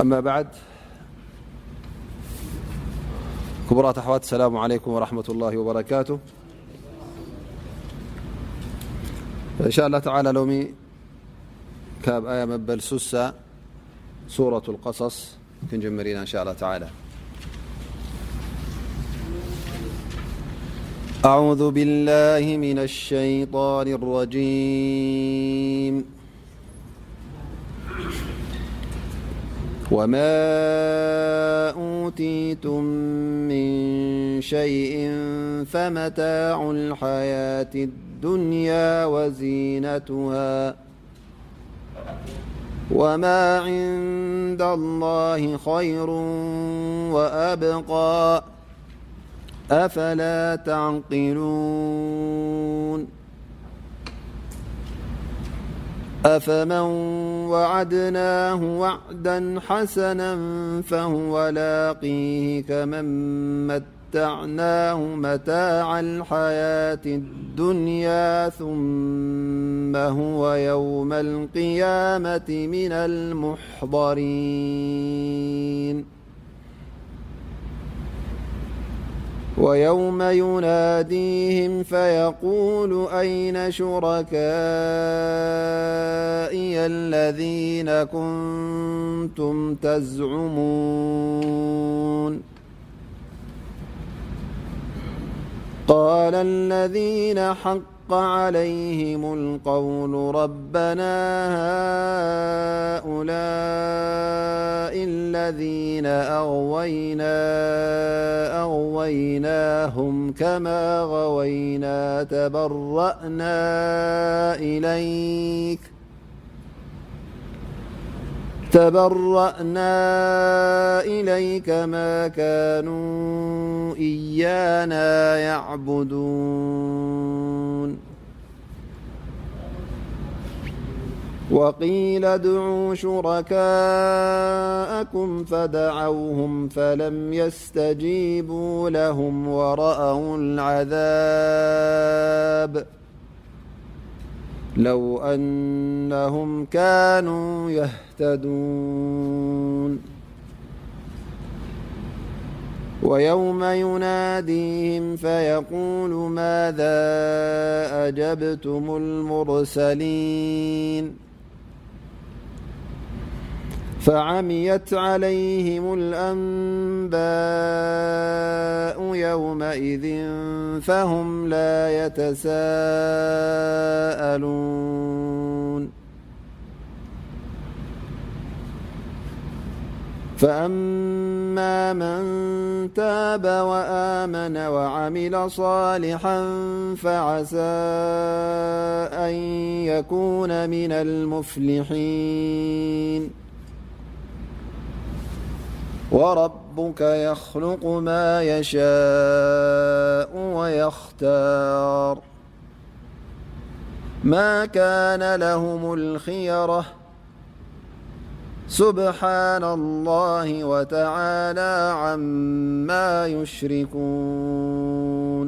أما بعد، ክቡራት ኣሕዋት፣ السلام عليكم ورحمة الله وبركاته. إن شاء الله تعالى ሎሚ ካብ ኣያ መበል ሱሳ ሱረቱል ቀሰስ ክንጅምር ኢና إن شاء الله تعالى. أعوذ بالله من الشيطان الرجيم. وما أوتيتم من شيء فمتاع الحياة الدنيا وزينتها وما عند الله خير وأبقى أفلا تعقلون. أفمن وعدناه وعدا حسنا فهو لاقيه كمن متعناه متاع الحياة الدنيا ثم هو يوم القيامة من المحضرين. ويوم يناديهم فيقول أين شركائي الذين كنتم تزعمون. قال الذين حق عليهم القول ربنا هؤلاء الذين أغوينا أغويناهم كما غوينا تبرأنا إليك تبرأنا إليك ما كانوا إيانا يعبدون. وقيل ادعوا شركاءكم فدعوهم فلم يستجيبوا لهم ورأوا العذاب لو أنهم كانوا يهتدون. ويوم يناديهم فيقول ماذا أجبتم المرسلين. فعميت عليهم الأنباء يومئذ فهم لا يتساءلون. فأما من تاب وآمن وعمل صالحا فعسى أن يكون من المفلحين. وربك يخلق ما يشاء ويختار. ما كان لهم الخيرة. سبحان الله وتعالى عما يشركون.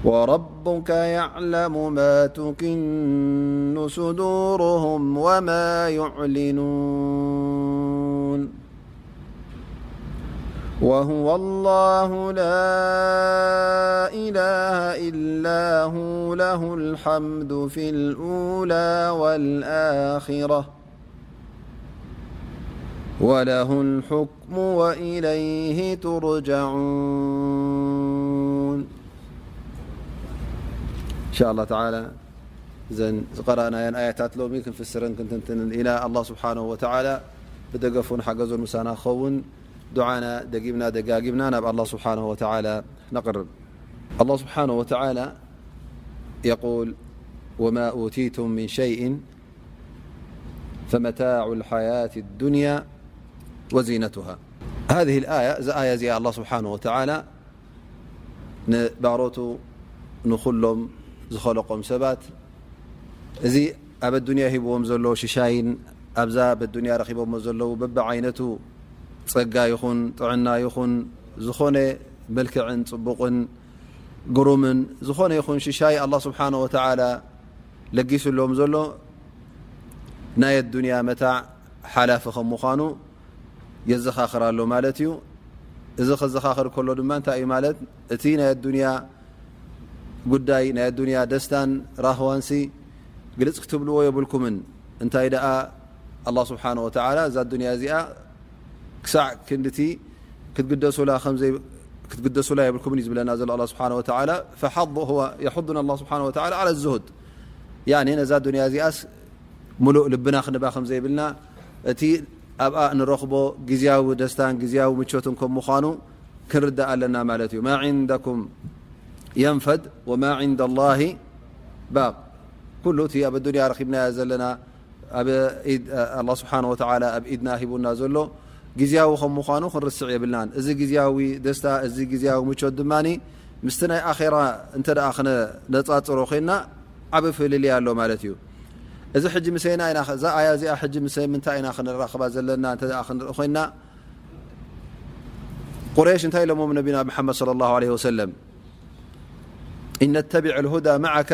وربك يعلم ما تكن صدورهم وما يعلنون. وهو الله لا إله إلا هو له الحمد في الأولى والآخرة وله الحكم وإليه ترجعون. إن شاء الله تعالى እዘን ዝቐራእናየን ኣያታት ሎሚ ክንፍስረን ክንትንትንን ኢና። ኣላህ ስብሓነሁ ወተዓላ ብደገፉን ሓገዙን ምሳና ክኸውን ዱዓና ደጊምና ደጋጊምና ናብ ኣላህ ስብሓነሁ ወተዓላ ነቕርብ። ኣላህ ስብሓነሁ ወተዓላ የቁል፣ ወማ ኡቲቱም ምን ሸይእን ፈመታዑ ልሓያት ዱንያ ወዚነቱሃ። ሃዚህ ልኣያ፣ እዛ ኣያ እዚኣ ኣላህ ስብሓነሁ ወተዓላ ንባሮቱ ንኹሎም ዝኸለቆም ሰባት እዚ ኣብ ኣዱንያ ሂብዎም ዘሎ ሽሻይን ኣብዛ ኣብ ኣዱንያ ረኺቦሞ ዘለዉ በብዓይነቱ ጸጋ ይኹን ጥዕና ይኹን ዝኾነ መልክዕን ጽቡቕን ግሩምን ዝኾነ ይኹን ሽሻይ ኣላህ ስብሓነሁ ወተዓላ ለጊስሎም ዘሎ ናይ ኣዱንያ መታዕ ሓላፊ ከም ምዃኑ የዘኻኽር ኣሎ ማለት እዩ። እዚ ከዘኻኽር ከሎ ድማ እንታይ እዩ ማለት? እቲ ናይ ኣዱንያ ጉዳይ፣ ናይ ኣዱንያ ደስታን ራህዋንሲ ግልጽ ክትብልዎ የብልኩምን። እንታይ ደኣ ኣላህ ስብሓነ ወተዓላ እዛ ኣዱንያ እዚኣ ክሳዕ ክንድቲ ክትግደሱላ ከም ዘይ-፣ ክትግደሱላ የብልኩምን እዩ ዝብለና ዘሎ ኣላህ ስብሓነ ወተዓላ። ፈሓض ሁወ የሑضና ኣላህ ስብሓነ ወተዓላ ዓላ ዙሁድ። ያኒ ነዛ ኣዱንያ እዚኣስ ሙሉእ ልብና ክንባ ከም ዘይብልና፣ እቲ ኣብኣ ንረኽቦ ግዝያዊ ደስታን ግዝያዊ ምቾትን ከም ምዃኑ ክንርዳእ ኣለና ማለት እዩ። ማ ዒንደኩም የንፈድ ወማ ዒንደ ላሂ ባቕ። ኩሉ እቲ ኣብ ኣዱንያ ረኺብናዮ ዘለና ኣብ ኢድ ኣላህ ስብሓነ ወተዓላ ኣብ ኢድና ሂቡና ዘሎ ግዝያዊ ከም ምዃኑ ክንርስዕ የብልናን። እዚ ግዝያዊ ደስታ፣ እዚ ግዝያዊ ምቾት ድማ ምስቲ ናይ ኣኼራ እንተ ደኣ ክነነጻጽሮ ኮይንና ዓቢ ፍልልይ ኣሎ ማለት እዩ። እዚ ሕጂ ምሰይና ኢና፣ እዛ ኣያ እዚኣ ሕጂ ምሰይ ምንታይ ኢና ክንራኽባ ዘለና እንተ ደኣ ክንርኢ ኮይንና፣ ቁረይሽ እንታይ ኢሎሞም ነቢና መሓመድ ሰለላሁ ዐለይሂ ወሰለም? "ኢን ነተቢዕ ልሁዳ መዓከ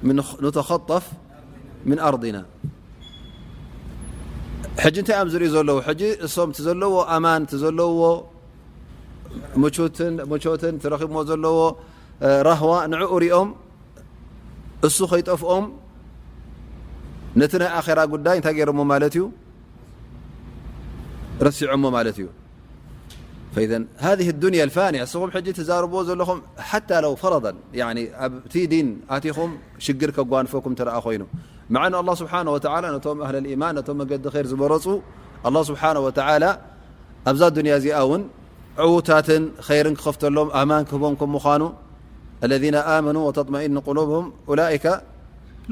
ምን-፣ ኑተኸጠፍ ምን ኣርዲና." ሕጂ እንታይ እዮም ዝርእዩ ዘለዉ? ሕጂ እሶም እቲ ዘለዎ ኣማን፣ እቲ ዘለዎ ምቾትን፣ ምቾትን እቲ ረኺብዎ ዘለዎ፣ እ፣ ራህዋ ንዕኡ ሪኦም እሱ ከይጠፍኦም ነቲ ናይ ኣኼራ ጉዳይ እንታይ ገይሮሞ ማለት እዩ? ረሲዖሞ ማለት እዩ። ፈኢዘን ሃዚህ ዱንያ ልፋንያ፣ እስኹም ሕጂ ትዛረብዎ ዘለኹም ሓታ ለው ፈረደን፣ ያኒ ኣብቲ ዲን ኣቲኹም ሽግር ከጓንፈኩም እንተ ደኣ ኮይኑ፣ መዓ ኣላህ ስብሓነ ወተዓላ ነቶም ኣህለል ኢማን፣ ነቶም መገዲ ኸይር ዝበረጹ ኣላህ ስብሓነ ወተዓላ ኣብዛ ዱንያ እዚኣ እውን ዕዉታትን ኸይርን ክኸፍተሎም ኣማን ክህቦም ከም ምዃኑ፣ الذين آمنوا وتطمئن قلوبهم أولئك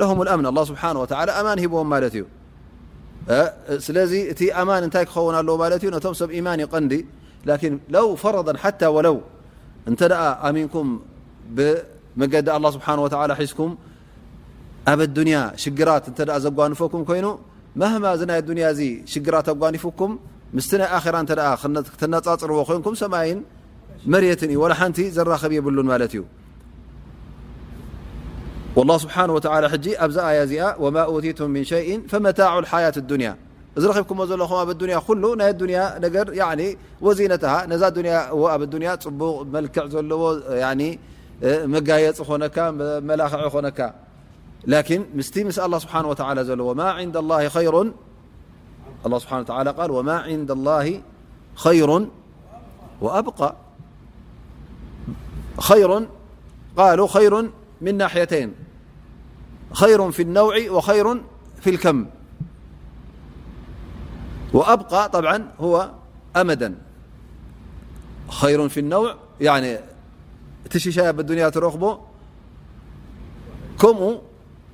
لهم الأمن፣ ኣላህ ስብሓነ ወተዓላ ኣማን ሂብዎም ማለት እዩ። እ፣ ስለዚ እቲ ኣማን እንታይ ክኸውን ኣለዎ ማለት እዩ? ነቶም ሰብ ኢማን እዩ ቀንዲ። ላኪን ለው ፈረደን ሓታ ወለው እንተ ደኣ ኣሚንኩም ብመገዲ ኣላህ ስብሓነ ወተዓላ ሒዝኩም ኣብ ኣዱንያ ሽግራት እንተ ደኣ ዘጓንፈኩም ኮይኑ፣ መህማ እዚ ናይ ኣዱንያ እዚ ሽግራት ኣጓኒፉኩም ምስቲ ናይ ኣኼራ እንተ ደኣ ክነ-፣ ክትነጻጽርዎ ኮይንኩም ሰማይን መሬትን እዩ፣ ወላ ሓንቲ ዘራኸብ የብሉን ማለት እዩ። ወላህ ስብሓነ ወተዓላ ሕጂ ኣብዛ ኣያ እዚኣ፣ "ወማ ኡቲቱም ሚን ሸይእን ፈመታዑ ልሓያት ዱንያ" እዚ ረኺብኩሞ ዘለኹም ኣብ ኣዱንያ ኩሉ ናይ ኣዱንያ ነገር፣ ያኒ፣ ወዚነትሃ፣ ነዛ ዱንያ፣ እዎ፣ ኣብ ኣዱንያ ጽቡቕ መልክዕ ዘለዎ፣ ያኒ፣ እ፣ መጋየጺ ኾነካ፣ መ-፣ መላኽዒ ኾነካ። ላኪን ምስቲ ምስ ኣላህ ስብሓነ ወተዓላ ዘለዎ፣ "ማ ዒንደ ላሂ ኸይሩን"፣ ኣላህ ስብሓነ ወተዓላ ቃል፣ "ወማ ዒንደ ላሂ ኸይሩን ወኣብቃ።" ኸይሩን ቃሉ ኸይሩን ምን ናሕየተይን፣ ኸይሩን ፊ ነውዒ ወኸይሩን ፊ ልከም። ወኣብቃ ጠብዓን ሁወ ኣመደን። ኸይሩን ፊ ነውዕ፣ ያኒ እቲ ሽሻይ ኣብ ኣዱንያ ትረኽቦ፣ ከምኡ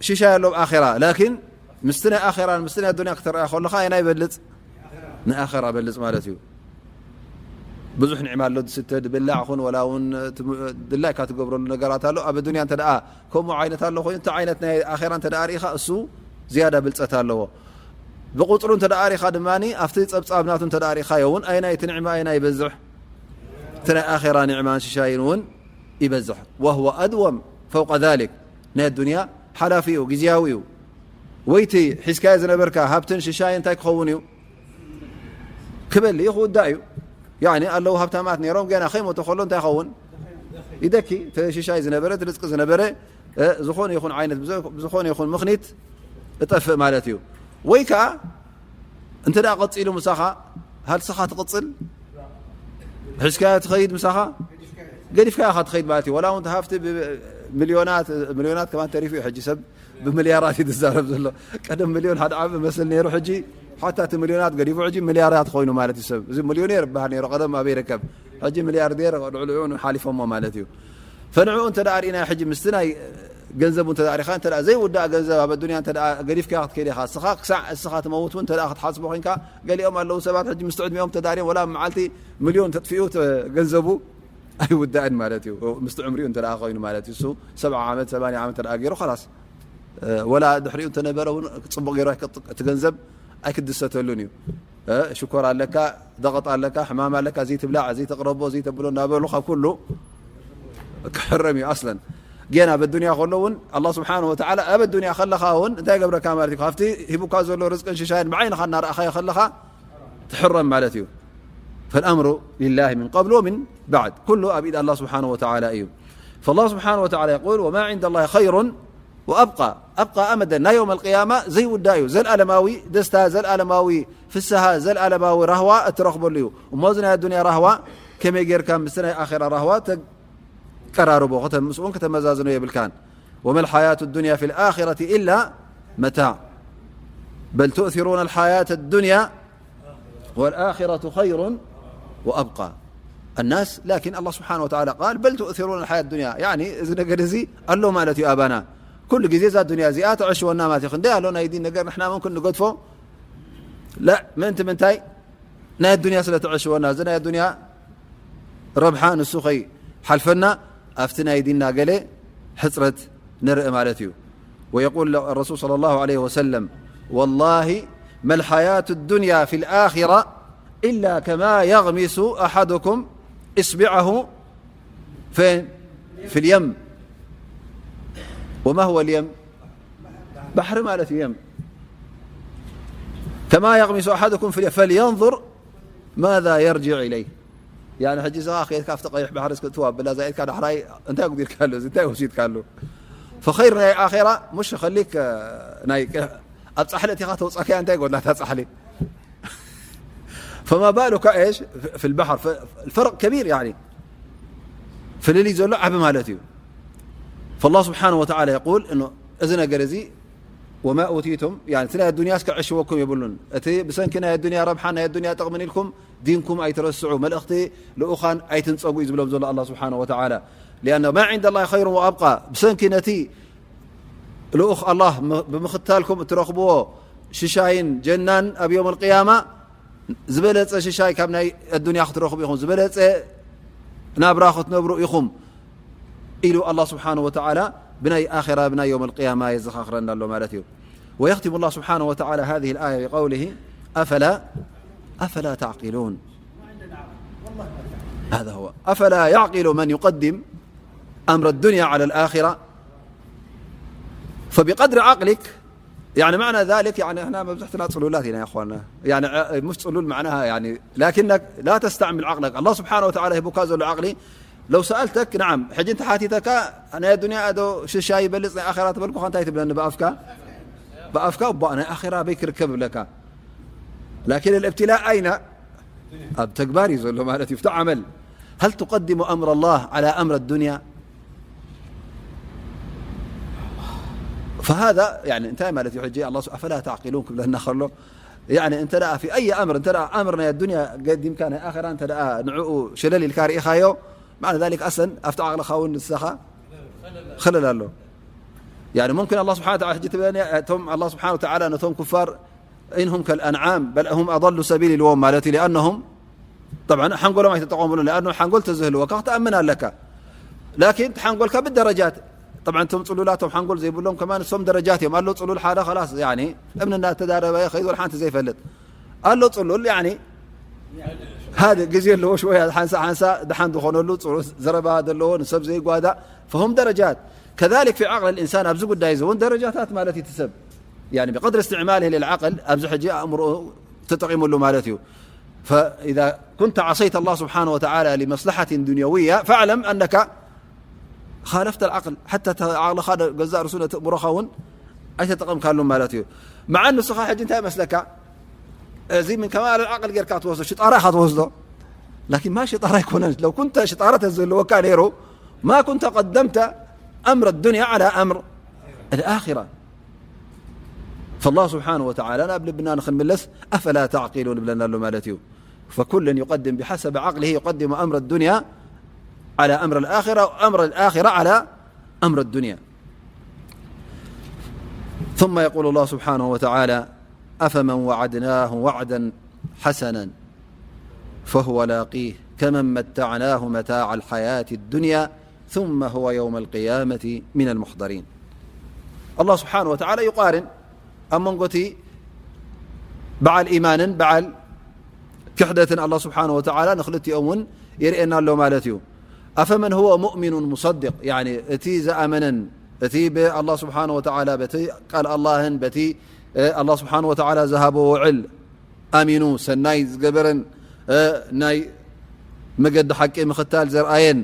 ሽሻይ ኣሎ ኣብ ኣኼራ። ላኪን ምስቲ ናይ ኣኼራን ምስቲ ናይ ኣዱንያ ክተረኣያ ከለኻ ኣየናይ ይበልጽ? ንኣኸራ በልጽ ማለት እዩ። ብዙሕ ኒዕማ ኣሎ፣ ዝስተ፣ ዝብላዕ ኹን፣ ወላ እውን ትም-፣ ድላይካ ትገብረሉ ነገራት ኣሎ። ኣብ ኣዱንያ እንተ ደኣ ከምኡ ዓይነት ኣሎ ኮይኑ፣ እቲ ዓይነት ናይ ኣኼራ እንተ ደኣ ርኢኻ፣ እሱ ዝያዳ ብልጸት ኣለዎ። ብቁጽሩ እንተ ደኣ ርኢኻ ድማ፣ ኣብቲ ጸብጻብ ናቱ እንተ ደኣ ርኢኻዮ እውን፣ ኣይናይ እቲ ኒዕማ ኣይናይ ይበዝሕ? እቲ ናይ ኣኼራ ኒዕማን ሽሻይን እውን ይበዝሕ። ወህወ ኣድወም ፈውቀ ዛሊክ። ናይ ኣዱንያ ሓላፊ እዩ፣ ግዝያዊ እዩ። ወይቲ ሒዝካዮ ዝነበርካ ሃብትን ሽሻይን እንታይ ክኸውን እዩ? ክበሊ እዩ፣ ክውዳእ እዩ። ያኒ ኣለዉ ሃብታማት ነይሮም፣ ገና ከይሞተ ከሎ እንታይ ይኸውን? ይደኪ። እቲ ሽሻይ ዝነበረ፣ እቲ ርዝቂ ዝነበረ፣ እ፣ ዝኾነ ይኹን ዓይነት፣ ብዘ-፣ ብዝኾነ ይኹን ምኽኒት እጠፍእ ማለት እዩ። ወይ ከኣ እንተ ደኣ ቀጺሉ ምሳኻ፣ ሃልስኻ ትቕጽል፣ ሒዝካዮ ትኸይድ ምሳኻ፣ ገዲፍካዮ ኢኻ ትኸይድ ማለት እዩ። ወላ እውን እቲ ሃብቲ ብሚልዮናት፣ ሚልዮናት ከማን ተሪፉ እዩ። ሕጂ ሰብ ብሚልያራት እዩ ዝዛረብ ዘሎ። ቀደም ሚልዮን ሓደ ዓቢ መስል ነይሩ፣ ሕጂ ሓታ እቲ ሚልዮናት ገዲፉ፣ ሕጂ ሚልያራት ኮይኑ ማለት እዩ ሰብ። እዚ ሚልዮኔር ይበሃል ነይሩ ቀደም፣ ኣበይ ይርከብ? ሕጂ ሚልያርዴር ልዕሊኡ ሓሊፎሞ ማለት እዩ። ፈንዕኡ እንተ ደኣ ርኢና፣ ሕጂ ምስቲ ናይ ገንዘቡ እንተ ደኣ ርኢኻ፣ እንተ ደኣ ዘይውዳእ ገንዘብ ኣብ ኣዱንያ እንተ ደኣ ገዲፍካ ክትከይድ ኢኻ፣ እስኻ ክሳዕ እስኻ ትመውት እውን እንተ ደኣ ክትሓስቦ ኮይንካ፣ ገሊኦም ኣለዉ ሰባት ሕጂ ምስቲ ዕድሚኦም እንተ ደኣ ርኢዮም፣ ወላ ኣብ መዓልቲ ሚልዮን ተጥፊኡ ተ-፣ ገንዘቡ ኣይውዳእን ማለት እዩ። ምስቲ ዕምሪኡ እንተ ደኣ ኮይኑ ማለት እዩ። እሱ ሰብዓ ዓመት፣ ሰማንያ ዓመት እንተ ደኣ ገይሩ፣ ኸላስ፣ እ፣ ወላ ድሕሪኡ እንተ ነበረ እውን ጽቡቕ ገይሩ ኣይክ-፣ እቲ ገንዘብ ኣይክድሰተሉን እዩ። እ፣ ሽኮር ኣለካ፣ ደቐጥ ኣለካ፣ ሕማም ኣለካ፣ እዚ ትብላዕ፣ እዚ ተቕረቦ፣ እዚ ተብሎ እናበሉ ካብ ኩሉ ክሕረም እዩ ኣስለን። ጌና ኣብ ኣዱንያ ከሎ እውን ኣላህ ስብሓነሁ ወተዓላ ኣብ ኣዱንያ ከለኻ እውን እንታይ ይገብረካ ማለት እዩ? ካብቲ ሂቡካ ዘሎ ርዝቅን ሽሻይን ብዓይንኻ እናረኣኻዮ ከለኻ ትሕረም ማለት እዩ። ፈልኣምሩ ሊላሂ ሚን ቀብሉ ወሚን ባዕድ፣ ኩሉ ኣብ ኢድ ኣላህ ስብሓነሁ ወተዓላ እዩ። ፈላህ ስብሓነሁ ወተዓላ የቁል፣ ወማ ዒንደ ላሂ ኸይሩን ወኣብቃ፣ ኣብቃ ኣመደን፣ ናይ የውመል ቅያማ ዘይውዳእ እዩ። ዘልኣለማዊ ደስታ፣ ዘልኣለማዊ ፍስሃ፣ ዘልኣለማዊ ራህዋ እትረኽበሉ እዩ። እሞ እዚ ናይ ኣዱንያ ራህዋ ከመይ ጌርካ ምስቲ ናይ ኣኼራ ራህዋ ተ-፣ ቀራርቦ፣ ከተምስኡን ከተመዛዝኖ የብልካን። ወመል ሓያቱ ዱንያ ፊል ኣኺረቲ ኢላ መታዕ። በል ትእሲሩነ ልሓያተ ዱንያ ወልኣኺረቱ ኸይሩን ወኣብቃ። ኣናስ፣ ላኪን ኣላህ ስብሓነ ወተዓላ ቃል፣ በል ትእሲሩነ ልሓያት ዱንያ። ያዕኒ፣ እዚ ነገር እዚ ኣሎ ማለት እዩ ኣባና። ኩሉ ግዜ እዛ ዱንያ እዚኣ ተዕሽወና ማለት እዩ። ክንደይ ኣሎ ናይ ዲን ነገር ንሕና መምክን ንገድፎ። ላ፣ ምእንቲ ምንታይ? ናይ ኣዱንያ ስለ ተዕሽወና፣ እዚ ናይ ኣዱንያ ረብሓ ንሱ ከይሓልፈና፣ ኣብቲ ናይ ዲንና ገለ ሕጽረት ንርኢ ማለት እዩ። ويقول الرسول صلى الله عليه وسلم: والله ما الحياة الدنيا في الآخرة إلا كما يغمس أحدكم إصبعه فين؟ في اليم. وما هو اليم؟ ባሕሪ ማለት እዩ። የም كما يغمس أحدكم في اليم فلينظر ماذا يرجع إليه. ያኒ ሕጂ እዛ ከይድካ ኣብቲ ቀይሕ ባሕሪ እስክትዋ ብላ ዛኢድካ ዳሕራይ እንታይ ኣጉዲልካ ኣሎ? እዚ እንታይ ወሲድካ ኣሎ? ፈኸይር ናይ ኣኼራ ሙሽ ኸሊክ ናይ ቀ-፣ ኣብ ጻሕሊ እቲኻ ተውጻካያ እንታይ ጎድላታ ጻሕሊ? فما بالك إيش في البحر؟ فالفرق كبير يعني. ፍልልይ ዘሎ ዓቢ ማለት እዩ። فالله سبحانه وتعالى يقول إنه እዚ ነገር እዚ وما أوتيتم، يعني እቲ ናይ ኣዱንያስ ክዕሽወኩም የብሉን። እቲ ብሰንኪ ናይ ኣዱንያ ረብሓ፣ ናይ ኣዱንያ ጥቕምን ኢልኩም ዲንኩም ኣይትረስዑ፣ መልእኽቲ ልኡኻን ኣይትንጸጉ እዩ ዝብሎም ዘሎ ኣላህ ስብሓነሁ ወተዓላ። لأن ما عند الله خير وأبقى، ብሰንኪ ነቲ ልኡኽ ኣላህ ም-፣ ብምኽታልኩም እትረኽብዎ ሽሻይን ጀናን ኣብ የውመል ቅያማ ዝበለጸ ሽሻይ ካብ ናይ ኣዱንያ ክትረኽቡ ኢኹም፣ ዝበለጸ ናብራ ክትነብሩ ኢኹም ኢሉ ኣላህ ስብሓነሁ ወተዓላ ብናይ ኣኼራ፣ ብናይ የውመል ቅያማ የዘኻኽረና ኣሎ ማለት እዩ። ويختم الله سبحانه وتعالى هذه الآية بقوله: أفلا، أفلا تعقلون؟ هذا هو. أفلا يعقل من يقدم أمر الدنيا على الآخرة؟ فبقدر عقلك، يعني معنى ذلك، يعني احنا مبزحتنا تصلولات هنا يا اخوانا، يعني ع-، مش تصلول معناها يعني، لكنك لا تستعمل عقلك. الله سبحانه وتعالى يهبك هذا العقل. لو سألتك، نعم، حج انت حاتيتك، أنا يا دنيا أدو ششاي بلس آخرات بلكو خانتاي تبلن بأفكا، بأفكا وبأنا آخرة بيك ركب لك. لكن الابتلاء أين؟ ኣብ ተግባር እዩ ዘሎ ማለት እዩ፣ ኣብቲ ዓመል። هل تقدم أمر الله على أمر الدنيا؟ فهذا يعني እንታይ ማለት እዩ ሕጂ ኣላህ ሱ-፣ أفلا تعقلون ክብለና ከሎ፣ يعني እንተ ደኣ في أي أمر፣ እንተ ደኣ ኣምር ናይ ኣዱንያ ገዲምካ ናይ ኣኸራ እንተ ደኣ ንዕኡ ሸለል ኢልካ ርኢኻዮ፣ معنى ذلك أصلا ኣብቲ ዓቕልኻ እውን ንስኻ ኸለል ኣሎ። يعني ممكن ኣላህ ስብሓነ ወተዓላ ሕጂ ትብለኒ፣ እቶም ኣላህ ስብሓነ ወተዓላ ነቶም ኩፋር إن هم كالأنعام بل هم أضل سبيل ኢልዎም ማለት እዩ። لأنهم طبعا ሓንጎሎም ኣይተጠቐሙሉን። لأنه ሓንጎል ተዝህልወካ ክትኣምን ኣለካ። لكن ሓንጎልካ ብደረጃት، طبعا እቶም ጽሉላት፣ እቶም ሓንጎል ዘይብሎም ከማን እሶም ደረጃት እዮም። ኣሎ ጽሉል ሓደ خلاص يعني እምኒ እናተዳረበ ይኸይድ ወላ ሓንቲ ዘይፈልጥ። ኣሎ ጽሉል يعني ሃደ ግዜ ኣለዎ ሽወያ ሓንሳ ሓንሳ ደሓን ዝኾነሉ ጽሩይ ዘረባ ዘለዎ ንሰብ ዘይጓዳእ فهم درجات. كذلك في عقل الإنسان ኣብዚ ጉዳይ እዚ እውን ደረጃታት ማለት እዩ እቲ ሰብ يعني بقدر استعماله للعقل ኣብዚ ሕጂ ኣእምሮ ተጠቒሙሉ ማለት እዩ። فإذا كنت عصيت الله سبحانه وتعالى لمصلحة دنيوية فاعلم أنك خالفت العقل. حتى ዓቕልኻ ገዛእ ርእሱ ነቲ ኣእምሮኻ እውን ኣይተጠቐምካሉን ማለት እዩ። مع ንስኻ ሕጂ እንታይ መስለካ? እዚ من كمال العقل ጌርካ ትወስዶ፣ ሽጣራ ኢኻ ትወስዶ። لكن ما ሽጣራ ኣይኮነን። لو كنت ሽጣራ ተዝህልወካ ነይሩ ما كنت قدمت أمر الدنيا على أمر الآخرة. فالله سبحانه وتعالى ናብ ልብና ንኽንምለስ أفلا تعقلون ይብለና ኣሎ ማለት እዩ። فكل يقدم بحسب عقله، يقدم أمر الدنيا على أمر الآخرة وأمر الآخرة على أمر الدنيا. ثم يقول الله سبحانه وتعالى: أفمن وعدناه وعدا حسنا فهو لاقيه كمن متعناه متاع الحياة الدنيا ثم هو يوم القيامة من المحضرين. الله سبحانه وتعالى يقارن ኣብ መንጎ እቲ በዓል ኢማንን በዓል ክሕደትን ኣላህ ስብሓነሁ ወተዓላ ንኽልቲኦም እውን የርእየና ኣሎ ማለት እዩ። أفمن هو مؤمن مصدق، يعني، እቲ ዝኣመነን፣ እቲ ብኣላህ ስብሓነ ወተዓላ፣ በቲ ቃል ኣላህን በቲ፣ እ፣ ኣላህ ስብሓነ ወተዓላ ዝሃቦ ውዕል ኣሚኑ፣ ሰናይ ዝገበረን፣ እ፣ ናይ መገዲ ሓቂ ምኽታል ዘርኣየን፣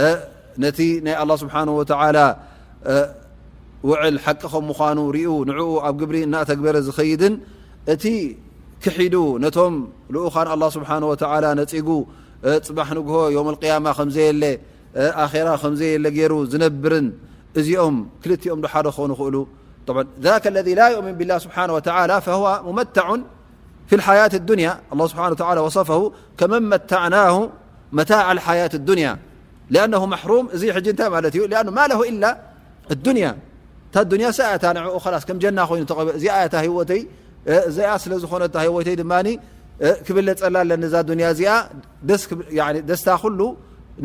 እ፣ ነቲ ናይ ኣላህ ስብሓነ ወተዓላ፣ እ፣ ውዕል ሓቂ ከም ምዃኑ ሪኡ፣ ንዕኡ ኣብ ግብሪ እናተግበረ ዝኸይድን፣ እቲ ክሒዱ፣ ነቶም ልኡኻን ኣላህ ስብሓነ ወተዓላ ነጺጉ፣ እ፣ ጽባሕ ንግሆ የውመል ቅያማ ከም ዘየለ፣ እ፣ ኣኼራ ከም ዘየለ ገይሩ ዝነብርን፣ እዚኦም ክልቲኦም ዶ ሓደ ክኾኑ ይኽእሉ? طبعا، ذاك الذي لا يؤمن بالله سبحانه وتعالى فهو ممتع في الحياة الدنيا. الله سبحانه وتعالى وصفه كمن متعناه متاع الحياة الدنيا، لأنه محروم. እዚ ሕጂ እንታይ ማለት እዩ? لأنه ما له إلا الدنيا. እታ ዱንያ እሳ እያ እታ ንዕኡ ኸላስ ከም ጀና ኮይኑ ተቐበ-፣ እዚኣ እያ እታ ህይወተይ፣ እ፣ እዚኣ ስለ ዝኾነት እታ ህይወተይ ድማ፣ እ፣ ክብለጸላ ኣለኒ እዛ ዱንያ እዚኣ። ደስ ክብ-፣ ያኒ ደስታ ኩሉ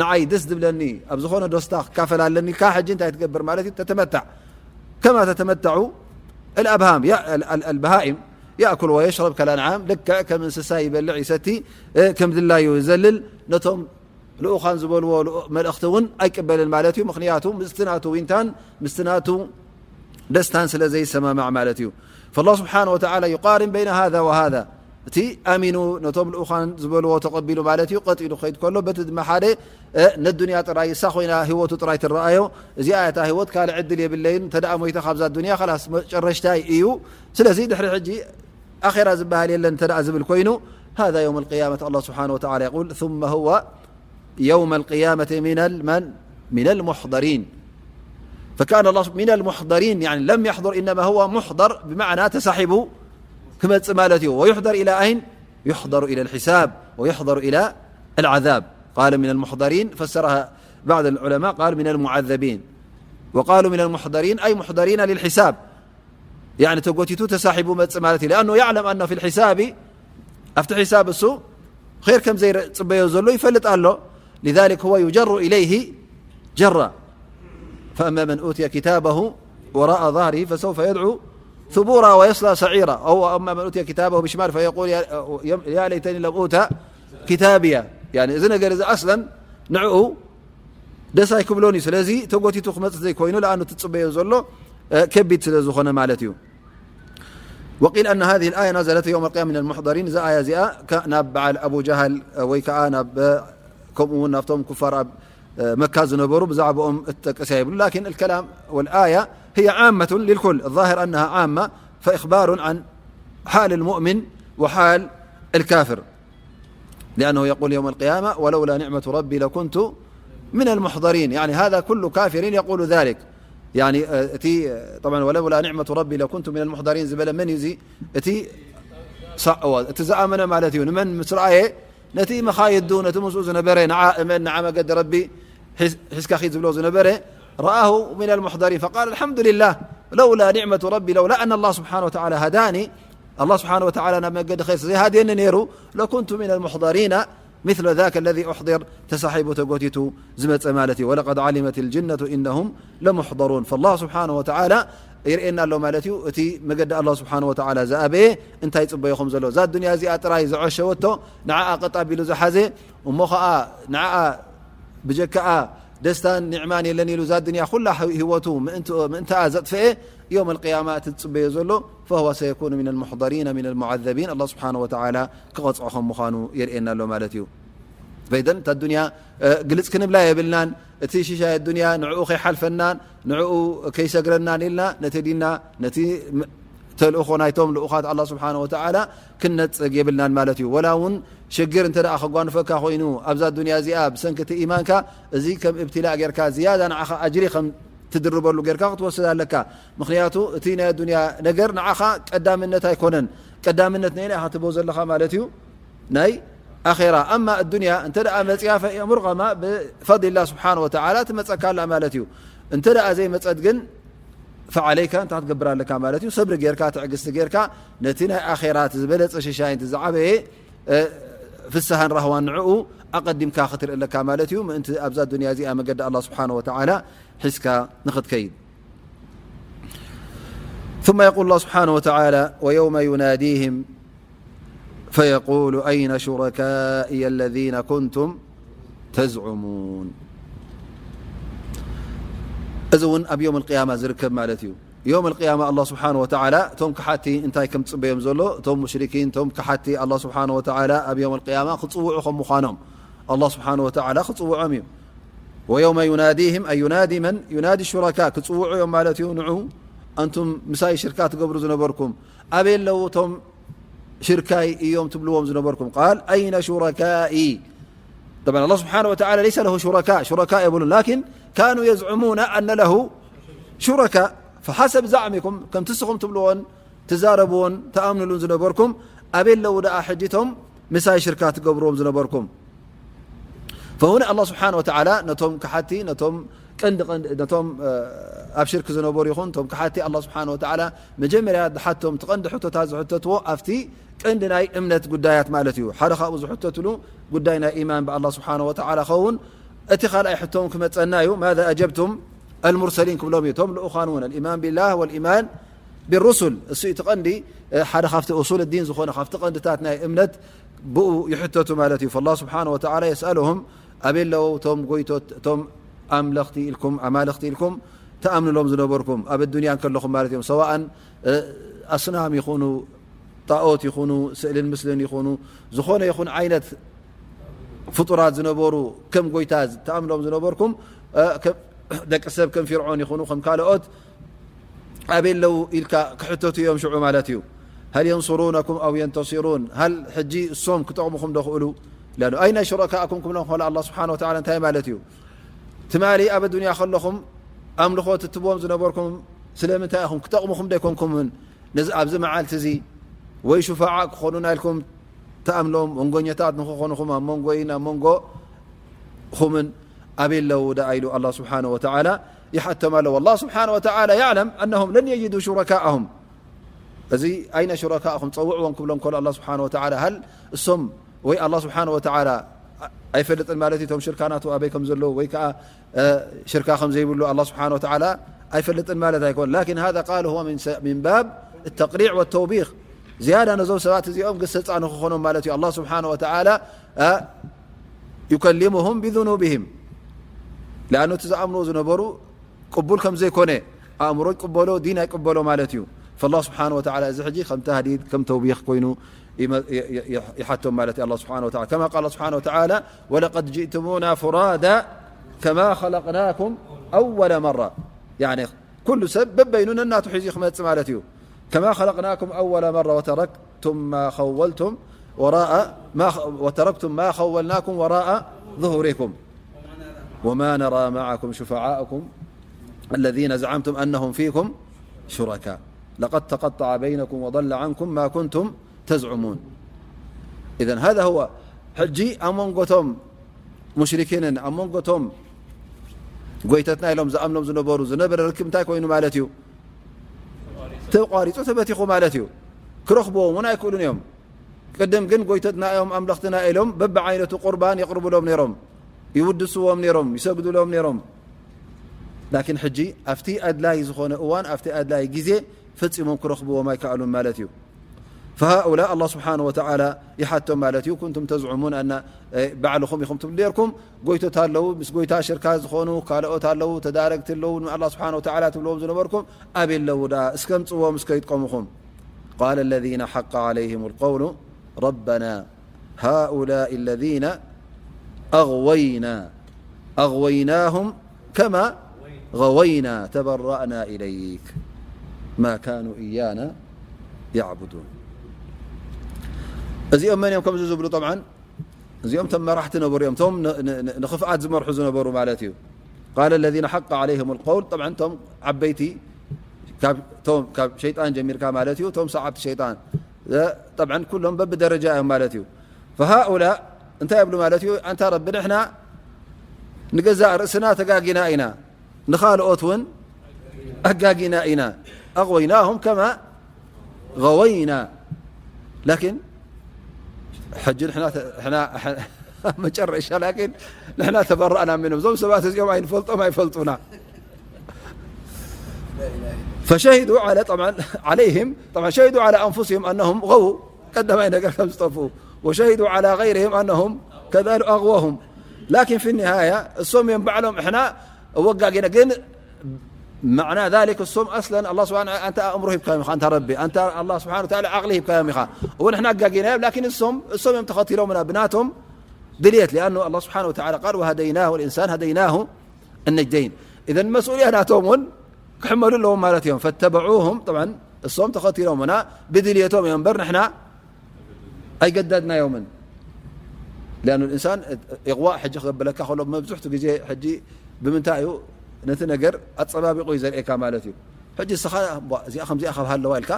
ንዓይ ደስ ዝብለኒ፣ ኣብ ዝኾነ ደስታ ክካፈል ኣለኒ ኢልካ፣ ሕጂ እንታይ ትገብር ማለት እዩ? ተተመታዕ። ከማ ተተመታዑ الأبهام، ያ-፣ ال-، ال-، البهائم يأكل ويشرب كالأنعام፣ ልክዕ ከም እንስሳ ይበልዕ ይሰቲ፣ እ፣ ከም ድላዩ ይዘልል። ነቶም ልኡኻን ዝበልዎ ልኡ-፣ መልእኽቲ እውን ኣይቅበልን ማለት እዩ። ምኽንያቱ ምስቲ ናቱ ዊንታን ምስቲ ናቱ ደስታን ስለ ዘይሰማማዕ ማለት እዩ። فالله سبحانه وتعالى يقارن بين هذا وهذا። እቲ ኣሚኑ ነቶም ልኡኻን ዝበልዎ ተቐቢሉ ማለት እዩ፣ ቀጥ ኢሉ ክኸይድ ከሎ፣ በቲ ድማ ሓደ፣ እ፣ ነዱንያ ጥራይ እሳ ኮይና ህይወቱ ጥራይ ትረኣዮ። እዚኣ እታ ህይወት ካልእ ዕድል የብለይን፣ እንተ ደኣ ሞይተ ካብዛ ዱንያ ኸላስ መጨረሽታይ እዩ። ስለዚ ድሕሪ ሕጂ ኣኼራ ዝበሃል የለን እንተ ደኣ ዝብል ኮይኑ፣ هذا يوم القيامة الله سبحانه وتعالى يقول: ثم هو يوم القيامة من ال-، من؟ من المحضرين. فكأن الله سب-، من المحضرين، يعني لم يحضر، إنما هو محضر بمعنى ተሳሒቡ ክመጽእ ማለት እዩ። ويحضر إلى أين؟ يحضر إلى الحساب ويحضر إلى العذاب. قال: من المحضرين، فسرها بعض العلماء قال: من المعذبين، وقالوا: من المحضرين أي محضرين للحساب. ያኒ ተጎቲቱ ተሳሒቡ መጽእ ማለት እዩ። لأنه يعلم أنه في الحساب، ኣብቲ ሒሳብ እሱ ኸይር ከም ዘይጽበዮ ዘሎ ይፈልጥ ኣሎ። لذلك هو يجر إليه جرا. فأما من أوتي كتابه وراء ظهره فسوف يدعو ثبورا ويصلى سعيرا. أو أما من أوتي كتابه بشماله فيقول يا، يا ليتني لم أوت كتابيه. يعني እዚ ነገር እዚ ኣስለን ንዕኡ ደስ ኣይክብሎን እዩ። ስለዚ ተጎቲቱ ክመጽእ ዘይኮይኑ፣ ለኣኑ ትጽበዮ ዘሎ፣ እ፣ ከቢድ ስለ ዝኾነ ማለት እዩ። وقيل أن هذه الآية نزلت يوم القيامة من المحضرين. እዛ ኣያ እዚኣ ከ-፣ ናብ በዓል ኣቡ ጀሃል፣ እ፣ ወይ ከኣ ናብ፣ እ፣ ከምኡ እውን ናብቶም ኩፋር ኣብ፣ እ፣ መካ ዝነበሩ ብዛዕባኦም እትጠቅስ እያ ይብሉ። لكن الكلام والآية هي عامة للكل. الظاهر أنها عامة، فإخبار عن حال المؤمن وحال الكافر. لأنه يقول يوم القيامة: ولولا نعمة ربي لكنت من المحضرين. يعني هذا كل كافر يقول ذلك. يعني، እ፣ እቲ፣ طبعا، ولولا نعمة ربي لكنت من المحضرين ዝበለ መን እዩ እዚ? እቲ ሳ-፣ እዋ፣ እቲ ዝኣመነ ማለት እዩ። ንመን ምስ ረኣየ? ነቲ መኻይዱ፣ ነቲ ምስኡ ዝነበረ፣ ንዓ እመን፣ ንዓ መገዲ ረቢ ሒዝ-፣ ሒዝካ ኺድ ዝብሎ ዝነበረ፣ رآه من المحضرين فقال: الحمد لله لولا نعمة ربي، لولا أن الله سبحانه وتعالى هداني، ኣላህ ስብሓነ ወተዓላ ናብ መገዲ ኸይር ዘይሃድየኒ ነይሩ፣ ለኩንቱ ሚነል ሙሕደሪና ሚስለ ዛከ ለዚ ኡሕዲር፣ ተሳሒቡ ተጎቲቱ ዝመጸ ማለት እዩ። ወለቀድ ዓሊመት ልጅነቱ ኢነሁም ለሙሕደሩን። ፈላህ ስብሓነ ወተዓላ ይርእየና ኣሎ ማለት እዩ። እቲ መገዲ ኣላህ ስብሓነ ወተዓላ ዝኣበየ እንታይ ይጽበዮ ከም ዘሎ። እዛ ዱንያ እዚኣ ጥራይ ዝዐሸወቶ፣ ንዓኣ ቀጥ ኣቢሉ ዝሓዘ፣ እሞ ኸኣ ንዓኣ ብጀካኣ ደስታን ኒዕማን የለን ኢሉ እዛ ዱንያ ኩላ ህይወቱ ምእንቲ-፣ ምእንታኣ ዘጥፍኤ፣ የውመል ቅያማ እቲ ዝጽበዮ ዘሎ፣ ፈሁወ ሰየኩኑ ሚነል ሙሕደሪነ ሚነል ሙዓዘቢን፣ ኣላህ ስብሓነ ወተዓላ ክቐጽዖ ከም ምዃኑ የርእየና ኣሎ ማለት እዩ። ፈይደን እታ ዱንያ፣ እ፣ ግልጽ ክንብላ የብልናን። እቲ ሽሻይ ኣዱንያ ንዕኡ ከይሓልፈናን ንዕኡ ከይሰግረናን ኢልና ነቲ ዲንና፣ ነቲ ም-፣ ተልእኾ ናይቶም ልኡኻት ኣላህ ስብሓነ ወተዓላ ክንነጽግ የብልናን ማለት እዩ። ወላ እውን ሽግር እንተ ደኣ ከጓንፈካ ኮይኑ ኣብዛ ዱንያ እዚኣ ብሰንኪ እቲ ኢማንካ፣ እዚ ከም እብትላእ ጌርካ ዝያዳ ንዓኻ ኣጅሪ ከም ትድርበሉ ጌርካ ክትወስድ ኣለካ። ምኽንያቱ እቲ ናይ ኣዱንያ ነገር ንዓኻ ቀዳምነት ኣይኮነን። ቀዳምነት ናይ ኢኻ ትቦ ዘለኻ ማለት እዩ፣ ናይ ኣኼራ። ኣማ ኣዱንያ እንተ ደኣ መጽያ ፈሂየ ሙርገማ ብፈድሊላህ ስብሓነ ወተዓላ ትመጸካ ኣላ ማለት እዩ። እንተ ደኣ ዘይመጸት ግን ፈዓለይካ እንታይ ክትገብር ኣለካ ማለት እዩ? ሰብሪ ጌርካ፣ ትዕግስቲ ጌርካ፣ ነቲ ናይ ኣኼራ እቲ ዝበለጸ ሽሻይ፣ እቲ ዝዓበየ፣ እ፣ ፍስሃን ራህዋን ንዕኡ ኣቐዲምካ ክትርኢ ኣለካ ማለት እዩ። ምእንቲ ኣብዛ ዱንያ እዚኣ መገዲ ኣላህ ስብሓነ ወተዓላ ሒዝካ ንኽትከይድ። ثم يقول الله سبحانه وتعالى: ويوم يناديهم فيقول أين شركائي الذين كنتم تزعمون. እዚ እውን ኣብ ዮም ኣልቅያማ ዝርከብ ማለት እዩ። ዮም ኣልቅያማ ኣላህ ስብሓነ ወተዓላ እቶም ክሓቲ እንታይ ከም ዝፅበዮም ዘሎ፣ እቶም ሙሽሪኪን፣ እቶም ክሓቲ ኣላህ ስብሓነ ወተዓላ ኣብ ዮም ኣልቅያማ ክፅውዑ ከም ምዃኖም ኣላህ ስብሓነ ወተዓላ ክፅውዖም እዩ። ወየውመ ዩናዲህም ኣይ ዩናዲ መን ዩናዲ ሹረካ፣ ክፅውዑ እዮም ማለት እዩ። ንዑ ኣንቱም ምሳይ ሽርካ ትገብሩ ዝነበርኩም ኣበይ ኣለዉ እቶም ሽርካይ እዮም ትብልዎም ዝነበርኩም። ቃል ኣይነ ሹረካኢ። طبعا الله سبحانه وتعالى ليس له شركاء، شركاء የብሉን، لكن كانوا يزعمون أن له شركاء، فحسب زعمكم، ከምቲ ንስኹም ትብልዎን ትዛረብዎን ትኣምንሉን ዝነበርኩም ኣበይ ኣለዉ ደኣ ሕጂ እቶም ምሳይ ሽርካ ትገብርዎም ዝነበርኩም? فهنا الله سبحانه وتعالى ነቶም ክሓቲ፣ ነቶም ቀንዲ ቀንዲ ነቶም ኣብ ሽርክ ዝነበሩ ይኹን እቶም ክሓቲ ኣላህ ስብሓነ ወተዓላ መጀመርያ ዝሓቶም እቲ ቀንዲ ሕቶታት ዝሕተትዎ ኣብቲ ቀንዲ ናይ እምነት ጉዳያት ማለት እዩ። ሓደ ካብኡ ዝሕተትሉ ጉዳይ ናይ ኢማን ብኣላህ ስብሓነ ወተዓላ ኸውን። እቲ ካልኣይ ሕቶም ክመፀና እዩ። ማذا أجبتم المرسلين ክብሎም እዩ። እቶም ልኡኻን እውን الإيمان بالله والإيمان بالرسل፣ እሱ እቲ ቀንዲ ሓደ ካብቲ أصول الدين ዝኾነ ካብቲ ቀንድታት ናይ እምነት ብኡ ይሕተቱ ማለት እዩ። فالله سبحانه وتعالى يسألهم ኣበይ ኣለዉ እቶም ጎይቶት እቶም ኣምለኽቲ ኢልኩም ኣማልኽቲ ኢልኩም ተኣምንሎም ዝነበርኩም ኣብ ኣዱንያ እንከለኹም ማለት እዮም። ሰዋእን ኣስናም ይኹኑ ጣኦት ይኹኑ ስእልን ምስልን ይኹኑ ዝኾነ ይኹን ዓይነት ፍጡራት ዝነበሩ ከም ጎይታ ተኣምንሎም ዝነበርኩም ደቂ ሰብ ከም ፊርዖን ይኹኑ ከም ካልኦት ኣበይ ኣለዉ ኢልካ ክሕተቱ እዮም ሽዑ ማለት እዩ። هل ينصرونكم أو ينتصرون؟ هل ሕጂ እሶም ክጠቕሙኹም ዶ ክእሉ? لأنه أين شركاؤكم ክብሎም ከሎ ኣላህ ስብሓነ ወተዓላ እንታይ ማለት እዩ? ትማሊ ኣብ ኣዱንያ ከለኹም ኣምልኾ ትትብዎም ዝነበርኩም ስለምንታይ ኢኹም ክጠቕሙኹም ዶ ኣይኮንኩምን? ነዚ ኣብዚ መዓልቲ እዚ ወይ ሹፋዓ ክኾኑና ኢልኩም ተኣምሎም መንጎኛታት ንክኾኑኹም ኣብ መንጎይን ኣብ መንጎኹምን ኣበይ ኣለዉ ደኣ ኢሉ ኣላህ ስብሓነ ወተዓላ ይሓቶም ኣሎ። والله سبحانه وتعالى يعلم أنهم لن يجدوا شركاءهم። እዚ ኣይነ ሹረካእኹም ጸውዕዎም ክብሎም ከሎ ኣላህ ስብሓነ ወተዓላ ሃል እሶም ወይ ኣላህ ስብሓነ ወተዓላ ኣይፈልጥን ማለት እዩ እቶም ሽርካ ናቱ ኣበይ ከም ዘለዉ ወይ ከዓ ሽርካ ከም ዘይብሉ ኣላህ ስብሓነ ወተዓላ ኣይፈልጥን ማለት ኣይኮን። لكن هذا قال هو من س- من باب التقريع والتوبيخ ዝያዳ ነዞም ሰባት እዚኦም ግሰፃ ንክኾኖም ማለት እዩ። ኣላህ ስብሓነ ወተዓላ يكلمهم بذنوبهم لأنه እቲ ዝኣምንዎ ዝነበሩ ቅቡል ከም ዘይኮነ ኣእምሮ ይቅበሎ ዲን ኣይቅበሎ ማለት እዩ። فالله سبحانه وتعالى እዚ ሕጂ ከም ተህዲድ ከም ተውቢኽ ኮይኑ ይመ- ይ- ይ- ይ- ይሓቶም ማለት እዩ። ኣላህ ስብሓነ ወተዓላ كما قال سبحانه وتعالى ولقد جئتمونا فرادى كما خلقناكم أول مرة يعني ኩሉ ሰብ በበይኑ ነናቱ ሒዙ ክመጽእ ማለት እዩ። كما خلقناكم أول مرة وتركتم ما خولتم وراء ما خ- وتركتم ما خولناكم وراء ظهوركم وما نرى معكم شفعاءكم الذين زعمتم أنهم فيكم شركاء لقد تقطع بينكم وضل عنكم ما كنتم تزعمون إذن هذا هو ሕጂ ኣብ መንጎቶም ሙሽሪኪንን ኣብ መንጎቶም ጎይተትና ኢሎም ዝኣምኖም ዝነበሩ ዝነበረ ርክብ እንታይ ኮይኑ ማለት እዩ? ተቋሪፁ ተበቲኹ ማለት እዩ። ክረኽብዎም እውን ኣይክእሉን እዮም። ቅድም ግን ጎይተትና እዮም ኣምለኽትና ኢሎም በብዓይነቱ ቁርባን የቕርቡሎም ነይሮም፣ ይውድስዎም ነይሮም፣ ይሰግዱሎም ነይሮም። ላኪን ሕጂ ኣብቲ ኣድላይ ዝኾነ እዋን ኣብቲ ኣድላይ ግዜ ፈፂሞም ክረኽብዎም ኣይከኣሉን ማለት እዩ። فهؤلاء الله سبحانه وتعالى ይሓቶም ማለት እዩ كنتم تزعمون أن ባዕልኹም ኢኹም ትብሉ ነርኩም ጎይቶት ኣለዉ ምስ ጎይታ ሽርካ ዝኾኑ ካልኦት ኣለዉ ተዳረግቲ ኣለዉ ንኣላህ ስብሓን ወተዓላ ትብልዎም ዝነበርኩም ኣበይ ኣለዉ ደኣ እስከ ምፅዎም እስከ ይጥቀሙኹም قال الذين حق عليهم القول ربنا هؤلاء الذين أغوينا أغويناهم كما غوينا تبرأنا إليك ما كانوا إيانا يعبدون እዚኦም መን እዮም ከምዚ ዝብሉ طبعا እዚኦም ቶም መራሕቲ ነበሩ እዮም ቶም ንኽፍኣት ዝመርሑ ዝነበሩ ማለት እዩ قال الذين حق عليهم القول طبعا ቶም ዓበይቲ ካብ ሸይጣን ጀሚርካ ማለት እዩ ቶም ሰዓብቲ ሸይጣን طبعا ኩሎም በብደረጃ እዮም ማለት እዩ فهؤلاء እንታይ ይብሉ ማለት እዩ ኣንታ ረቢ ንሕና ንገዛእ ርእስና ተጋጊና ኢና ንኻልኦት እውን ኣጋጊና ኢና أغويناهم كما غوينا لكن ሕጂ ንሕና መጨረሻ لكن ንሕና ተበራእና ምኖም እዞም ሰባት እዚኦም ኣይንፈልጦም ኣይፈልጡና فشهدوا على طبعا عليهم طبعا شهدوا على أنفسهم أنهم غووا ቀዳማይ ነገር ከም ዝጠፍኡ وشهدوا على غيرهم أنهم كذلك أغووهم لكن في النهاية እሶም እዮም ባዕሎም እሕና እወጋጊና ግን معنى ذلك እሶም أصلا الله سبحانه أنت ኣእምሮ ሂብካዮም ኢኻ፣ أنت ربي أنت الله سبحانه وتعالى ዓቕሊ ሂብካዮም ኢኻ። እወ ንሕና ኣጋጊናዮም، لكن እሶም እሶም እዮም ተኸቲሎምና ብናቶም ድልየት، لأنه الله سبحانه وتعالى قال وهديناه الإنسان هديناه النجدين. إذا مسؤولية ናቶም እውን ክሕመሉ ኣለዎም ማለት እዮም። فاتبعوهم طبعا እሶም ተኸቲሎምና ብድልየቶም እዮም እምበር ንሕና ኣይገደድናዮምን። لأن الإنسان إغواء ሕጂ ክገብለካ ከሎ መብዝሕቱ ግዜ ሕጂ ብምንታይ እዩ ነቲ ነገር ኣጸባቢቑ እዩ ዘርእየካ ማለት እዩ። ሕጂ እስኻ እዚኣ ከምዚኣ ካብ ሃለዋ ኢልካ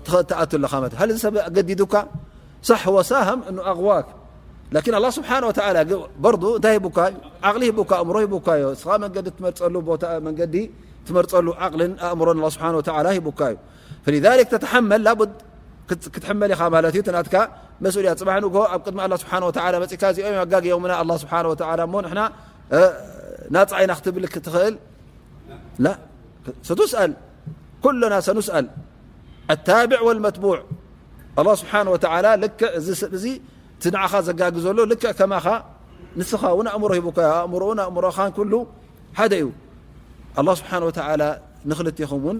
ትኸ-፣ ትኣቱ ኣለኻ ማለት። هل እዚ ሰብ ኣገዲዱካ؟ صح هو ساهم إنه أغواك، لكن الله سبحانه وتعالى برضو እንታይ ሂቡካ እዩ? ዓቕሊ ሂቡካ፣ ኣእምሮ ሂቡካ እዩ። እስኻ መንገዲ ትመርጸሉ ቦታ፣ መንገዲ ትመርጸሉ ዓቕልን ኣእምሮን الله سبحانه وتعالى ሂቡካ እዩ። فلذلك تتحمل لابد ክት-፣ ክትሕመል ኢኻ ማለት እዩ። እቲ ናትካ መስኡልያ ጽባሕ ንግሆ ኣብ ቅድሚ الله سبحانه وتعالى መጺካ እዚኦም ኣጋግዮምና الله سبحانه وتعالى እሞ ንሕና፣ እ፣ ናጻ ኢና ክትብል ክትኽእል لا، ستسأل، كلنا سنسأل، التابع والمتبوع. الله سبحانه وتعالى ልክዕ እዚ ሰብ እዚ እቲ ንዓኻ ዘጋጊ ዘሎ ልክዕ ከማኻ ንስኻ እውን ኣእምሮ ሂቡካ፣ ኣእምሮኡን ኣእምሮኻን ኩሉ ሓደ እዩ። الله سبحانه وتعالى ንኽልቴኹም እውን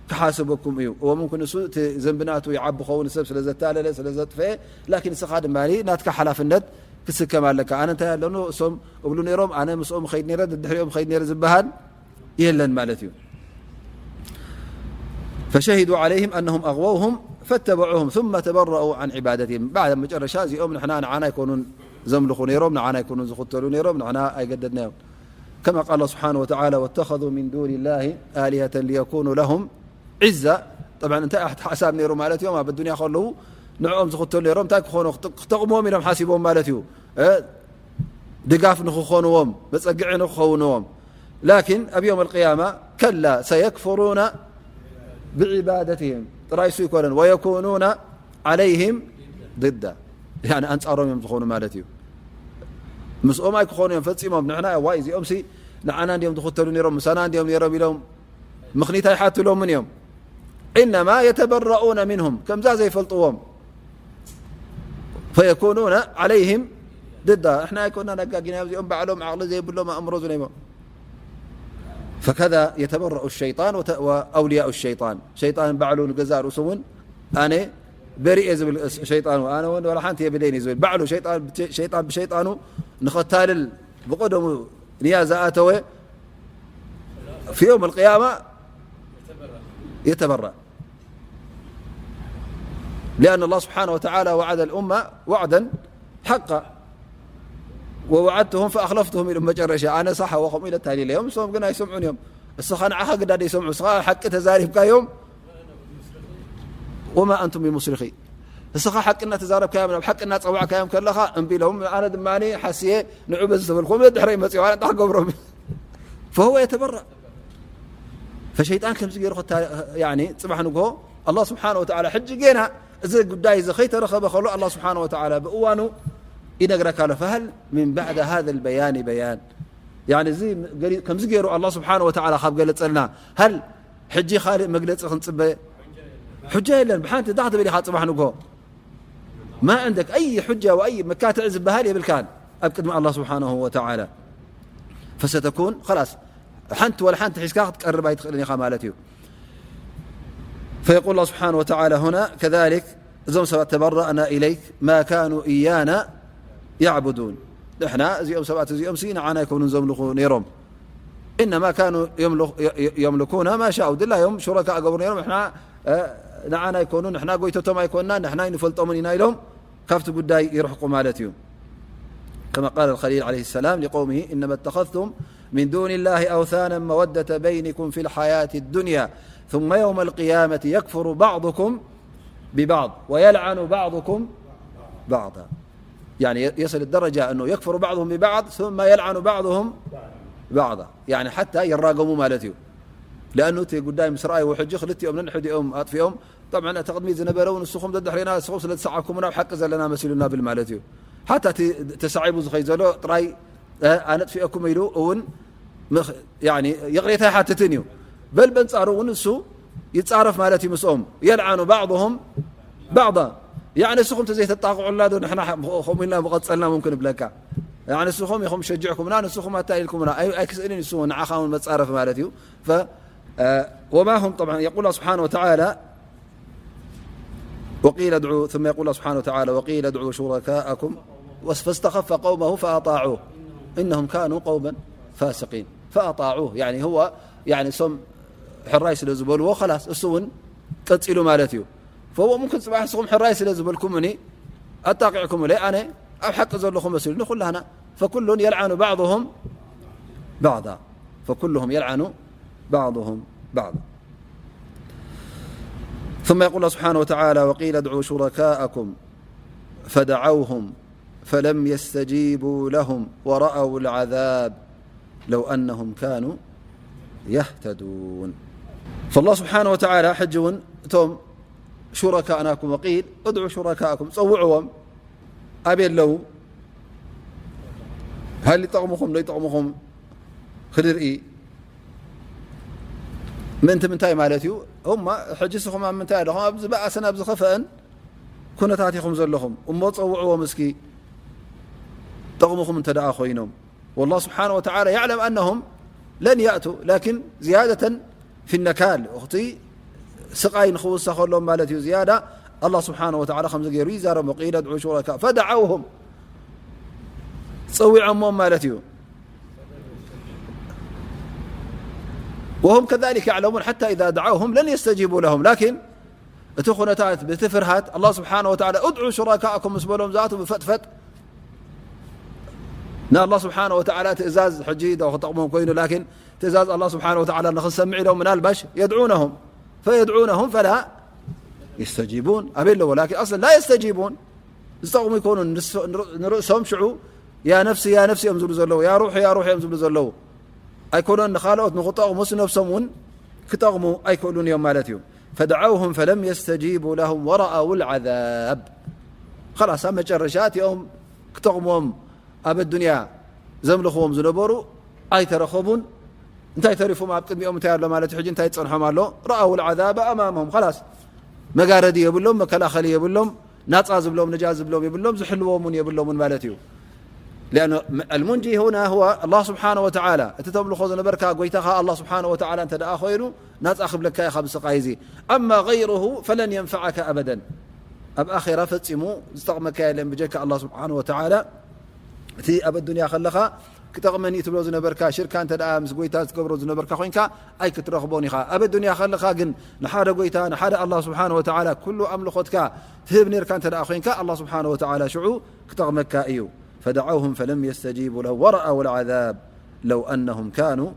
ክሓስበኩም እዩ። እወ ምምክን እሱ እቲ ዘንቢ ናቱ ይዓቢ ኸውን፣ ሰብ ስለ ዘታለለ ስለ ዘጥፍአ፣ ላኪን ንስኻ ድማ ናትካ ሓላፍነት ክትስከም ኣለካ። ኣነ እንታይ ኣለኑ እሶም እብሉ ነይሮም፣ ኣነ ምስኦም ኸይድ ነይረ፣ ድድሕሪኦም ኸይድ ነይረ ዝበሃል የለን ማለት እዩ። فشهدوا عليهم أنهم أغووهم فاتبعوهم ثم تبرؤوا عن عبادتهم. بعد መጨረሻ እዚኦም ንሕና ንዓና ኣይኮኑን ዘምልኹ ነይሮም፣ ንዓና ኣይኮኑን ዝኽተሉ ነይሮም፣ ንሕና ኣይገደድናዮም። كما قال الله سبحانه وتعالى واتخذوا من دون الله آلهة ليكونوا لهم عزا. طبعا እንታይ ኣሕት ሓሳብ ነይሩ ማለት እዮም? ኣብ ኣዱንያ ከለዉ ንዕኦም ዝኽተሉ ነይሮም እንታይ ክኾኑ ክጠቕምዎም ኢሎም ሓሲቦም ማለት እዩ። እ፣ ድጋፍ ንኽኾንዎም፣ መጸግዒ ንኽኸውንዎም። ላኪን ኣብ የውም ኣልቅያማ ከላ ሰየክፍሩና ብዒባደትህም ጥራይ እሱ ይኮነን፣ ወየኩኑና ዓለይህም ድዳ፣ ያኒ ኣንጻሮም እዮም ዝኾኑ ማለት እዩ። ምስኦም ኣይክኾኑ እዮም ፈጺሞም። ንሕና ዋይ እዚኦም ሲ ንዓና እንዲዮም ዝኽተሉ ነይሮም፣ ምሳና እንዲዮም ነይሮም ኢሎም ምኽኒት ኣይሓትሎምን እዮም። إنما يتبرؤون منهم ከምዛ ዘይፈልጥዎም فيكونون عليهم ضدا. እሕና ኣይኮና ነጋጊና እዚኦም ባዕሎም ዓቕሊ ዘይብሎም ኣእምሮ ዝነይቦም። فكذا يتبرأ الشيطان وت-، وأولياء الشيطان. ሸይጣን ባዕሉ ንገዛእ ርእሱ እውን ኣነ በሪእ እየ ዝብል ሸይጣን፣ ኣነ እውን ወላ ሓንቲ የብለይን እዩ ዝብል። ባዕሉ ሸይጣን፣ ሸይጣን ብሸይጣኑ ንኸታልል ብቐደሙ ንያ ዝኣተወ في يوم القيامة يتبرأ. لأن الله سبحانه وتعالى وعد الأمة وعدا حقا. ووعدتهم فأخلفتهم ኢሉ መጨረሻ ኣነ ሳሕ ወኸም ኢለ ታሊለዮም፣ እሶም ግን ኣይሰምዑን እዮም። እስኻ ንዓኻ ግዳ ደይሰምዑ፣ እስኻ ሓቂ ተዛሪብካዮም وما أنتم بمصرخي. እስኻ ሓቂ እናተዛረብካዮም ናብ ሓቂ እናጸዋዕካዮም ከለኻ እምቢ ኢሎም፣ ኣነ ድማ ሓስየ ንዑ በዚ ተበልኩም ድሕረይ መጽዮ ኣነ እንታይ ክገብሮም። فهو يتبرأ. ፈሸይጣን ከምዚ ገይሩ ክታ-፣ ያኒ ጽባሕ ንግሆ ኣላህ ስብሓን ወተዓላ ሕጂ ጌና እዚ ጉዳይ እዚ ከይተረኸበ ከሎ ኣላህ ስብሓን ወተዓላ ብእዋኑ ይነግረካ ኣሎ። ፈሀል ምን ባዕድ ሃዘ ልበያኒ በያን። ያኒ እዚ ገሪ-፣ ከምዚ ገይሩ ኣላህ ስብሓን ወተዓላ ካብ ገለጸልና ሀል ሕጂ ካልእ መግለጺ ክንጽበ? ሑጃ የለን። ብሓንቲ እንታይ ክትብል ኢኻ ጽባሕ ንግሆ؟ ما عندك أي حجة وأي መካትዒ ዝበሃል የብልካን ኣብ ቅድሚ ኣላህ ስብሓንሁ ወተዓላ። فستكون خلاص ሓንቲ ወላ ሓንቲ ሒዝካ ክትቀርብ ኣይትኽእልን ኢኻ ማለት እዩ። فيقول الله سبحانه وتعالى هنا كذلك እዞም ሰባት تبرأنا إليك ما كانوا إيانا يعبدون ንሕና እዚኦም ሰባት እዚኦም ሲ ንዓና ኣይኮኑን ዘምልኹ ነይሮም إنما كانوا يملك-، يملكون ما شاءوا ድላዮም ሹረካ ኣገብሩ ነይሮም ንሕና ንዓና ኣይኮኑ ንሕና ጎይተቶም ኣይኮንና ንሕና ኣይንፈልጦምን ኢና ኢሎም ካብቲ ጉዳይ ይርሕቁ ማለት እዩ። كما قال الخليل عليه السلام لقومه إنما اتخذتم من دون الله أوثانا مودة بينكم في الحياة الدنيا ثم يوم القيامة يكفر بعضكم ببعض ويلعن بعضكم بعضا. يعني يصل الدرجة أنه يكفر بعضهم ببعض ثم يلعن بعضهم بعضا. يعني حتى ይራገሙ ማለት እዩ። لأنه እቲ ጉዳይ ምስ ረኣይዎ ሕጂ ክልቲኦም ነንሕዲኦም ኣጥፊኦም طبعا እቲ ቅድሚት ዝነበረ እውን ንስኹም ደድሕሬና ንስኹም ስለ ዝሰዓብኩምና ኣብ ሓቂ ዘለና መሲሉና ብል ማለት እዩ። ሓታ እቲ ተሳዒቡ ዝኸይ ዘሎ ጥራይ ኣነጥፊአኩም ኢሉ እውን ይቕሬታ ይሓትትን እዩ። በል በንጻሩ እውን እሱ ይጻረፍ ማለት እዩ ምስኦም። يلعن بعضهم بعضا. ያዕኒ ንስኹም ተዘይተጣቕዑልና ዶ ንሕና ከምኡ ኢልና ምቐጸልና ሙምክን እብለካ። ንስኹም ኢኹም ሸጅዕኩምና፣ ንስኹም ኣታሊልኩምና። ኣይ-፣ ኣይክስእልን እሱ እውን ንዓኻ እውን መጻረፊ ማለት እዩ። ፈ-፣ አ፣ ወማ ሁም፣ ጠብዓን፣ የቁል ስብሓን ወተዓላ፣ ወቂለ ድዑ፣ ثم የቁል ስብሓን ወተዓላ፣ ወቂለ ድዑ ሹረካኣኩም፣ ፈስተኸፈ ቀውመሁ ፈኣጣዑ፣ እነሁም ካኑ ቀውመን ፋስቂን። ፈኣጣዑ፣ ያኒ፣ ሁወ፣ ያኒ፣ እሶም ሕራይ ስለ ዝበልዎ፣ ኸላስ፣ እሱ እውን ቀጺሉ ማለት እዩ። ፈዎ ሙምክን ጽባሕ ንስኹም ሕራይ ስለ ዝበልኩምኒ ኣጣቂዕኩምለይ፣ ኣነ ኣብ ሓቂ ዘለኹ መሲሉ ንኹላህና። ፈኩሉን የልዓኑ ባዕضሁም ባዕض። ፈኩሉሁም የልዓኑ ባዕضሁም ባዕض። ثم የቁል ስብሓነ ወተዓላ፣ ወቂለ ድዑ ሹረካኣኩም ፈደዓውሁም ፈለም የስተጂቡ ለሁም ወረአው ልዓዛብ ለው ኣነሁም ካኑ የህተዱን። ፈላህ ስብሓነ ወተዓላ ሕጂ እውን እቶም ሹረካእ ናኩም፣ ወቂል እድዑ ሹረካእኩም፣ ጸውዕዎም፣ ኣበይ ኣለዉ? ሃል ይጠቕሙኹም ዶ ይጠቕሙኹም ክንርኢ። ምእንቲ ምንታይ ማለት እዩ? እማ ሕጂ ስኹም ኣብ ምንታይ ኣለኹም? ኣብ ዝበኣሰን ኣብ ዝኸፍአን ኩነታት ኢኹም ዘለኹም። እሞ ጸውዕዎም እስኪ፣ ጠቕሙኹም እንተ ደኣ ኮይኖም። والله سبحانه وتعالى يعلم أنهم لن يأتوا، لكن زيادة في النكال، እኽቲ ስቓይ ንኽውሰኸሎም ማለት እዩ። ዝያዳ ኣላህ ስብሓነ ወተዓላ ከምዚ ገይሩ ይዛረቦ። ቂለ ድዑ ሹረካ ፈደዓውሁም፣ ጸዊዖሞም ማለት እዩ። وهم كذلك يعلمون حتى إذا دعوهم لن يستجيبوا لهم، لكن እቲ ኩነታት ብቲ ፍርሃት ኣላህ ስብሓነ ወተዓላ ادعوا شركاءكم ምስ በሎም ዝኣትዉ ብፈጥፈጥ ንኣላህ ስብሓነ ወተዓላ ትእዛዝ ሕጂ ዶ ክጠቕሞም ኮይኑ፣ ላኪን ትእዛዝ ኣላህ ስብሓነ ወተዓላ ንኽንሰምዕ ኢሎም ምናልባሽ يدعونهم فيدعونهم فلا يستجيبون ኣበይ ኣለዎ؟ ላኪን ኣስለን لا يستجيبون ዝጠቕሙ ይኮኑን። ንርሶ-፣ ንር-፣ ንርእሶም ሽዑ يا نفسي يا نفسي እዮም ዝብሉ ዘለዉ፣ يا روحي يا روحي እዮም ዝብሉ ዘለዉ። ኣይኮነን ንኻልኦት ንኽጠቕሙስ ነብሶም እውን ክጠቕሙ ኣይክእሉን እዮም ማለት እዩ። فدعوهم فلم يستجيبوا لهم ورأوا العذاب. ኸላስ ኣብ መጨረሻ እቲኦም ክጠቕሞም ኣብ ኣዱንያ ዘምልኽዎም ዝነበሩ ኣይተረኸቡን። እንታይ ተሪፎም? ኣብ ቅድሚኦም እንታይ ኣሎ ማለት እዩ? ሕጂ እንታይ ይጸንሖም ኣሎ? رأوا العذاب أمامهم. ኸላስ መጋረዲ የብሎም፣ መከላኸሊ የብሎም፣ ናጻ ዝብሎም፣ ነጃ ዝብሎም የብሎም፣ ዝሕልዎም እውን የብሎምን ማለት እዩ። لأن المنجي هنا هو الله سبحانه وتعالى. እቲ ተምልኾ ዝነበርካ ጎይታኻ ኣላህ ስብሓነ ወተዓላ እንተ ደኣ ኮይኑ ናጻ ክብለካ እዩ ካብ ስቓይ እዚ። أما غيره فلن ينفعك أبدا. ኣብ ኣኼራ ፈጺሙ ዝጠቕመካ የለን ብጀካ ኣላህ ስብሓነ ወተዓላ። እቲ ኣብ ኣዱንያ ከለኻ ክጠቕመኒ ትብሎ ዝነበርካ ሽርካ እንተ ደኣ ምስ ጎይታ ትገብሮ ዝነበርካ ኮይንካ ኣይክትረኽቦን ኢኻ። ኣብ ኣዱንያ ከለኻ ግን ንሓደ ጎይታ፣ ንሓደ ኣላህ ስብሓነ ወተዓላ ኩሉ ኣምልኾትካ ትህብ ነርካ እንተ ደኣ ኮይንካ ኣላህ ስብሓነ ወተዓላ ሽዑ ክጠቕመካ እዩ። فدعوهم فلم يستجيبوا له ورأوا العذاب لو أنهم كانوا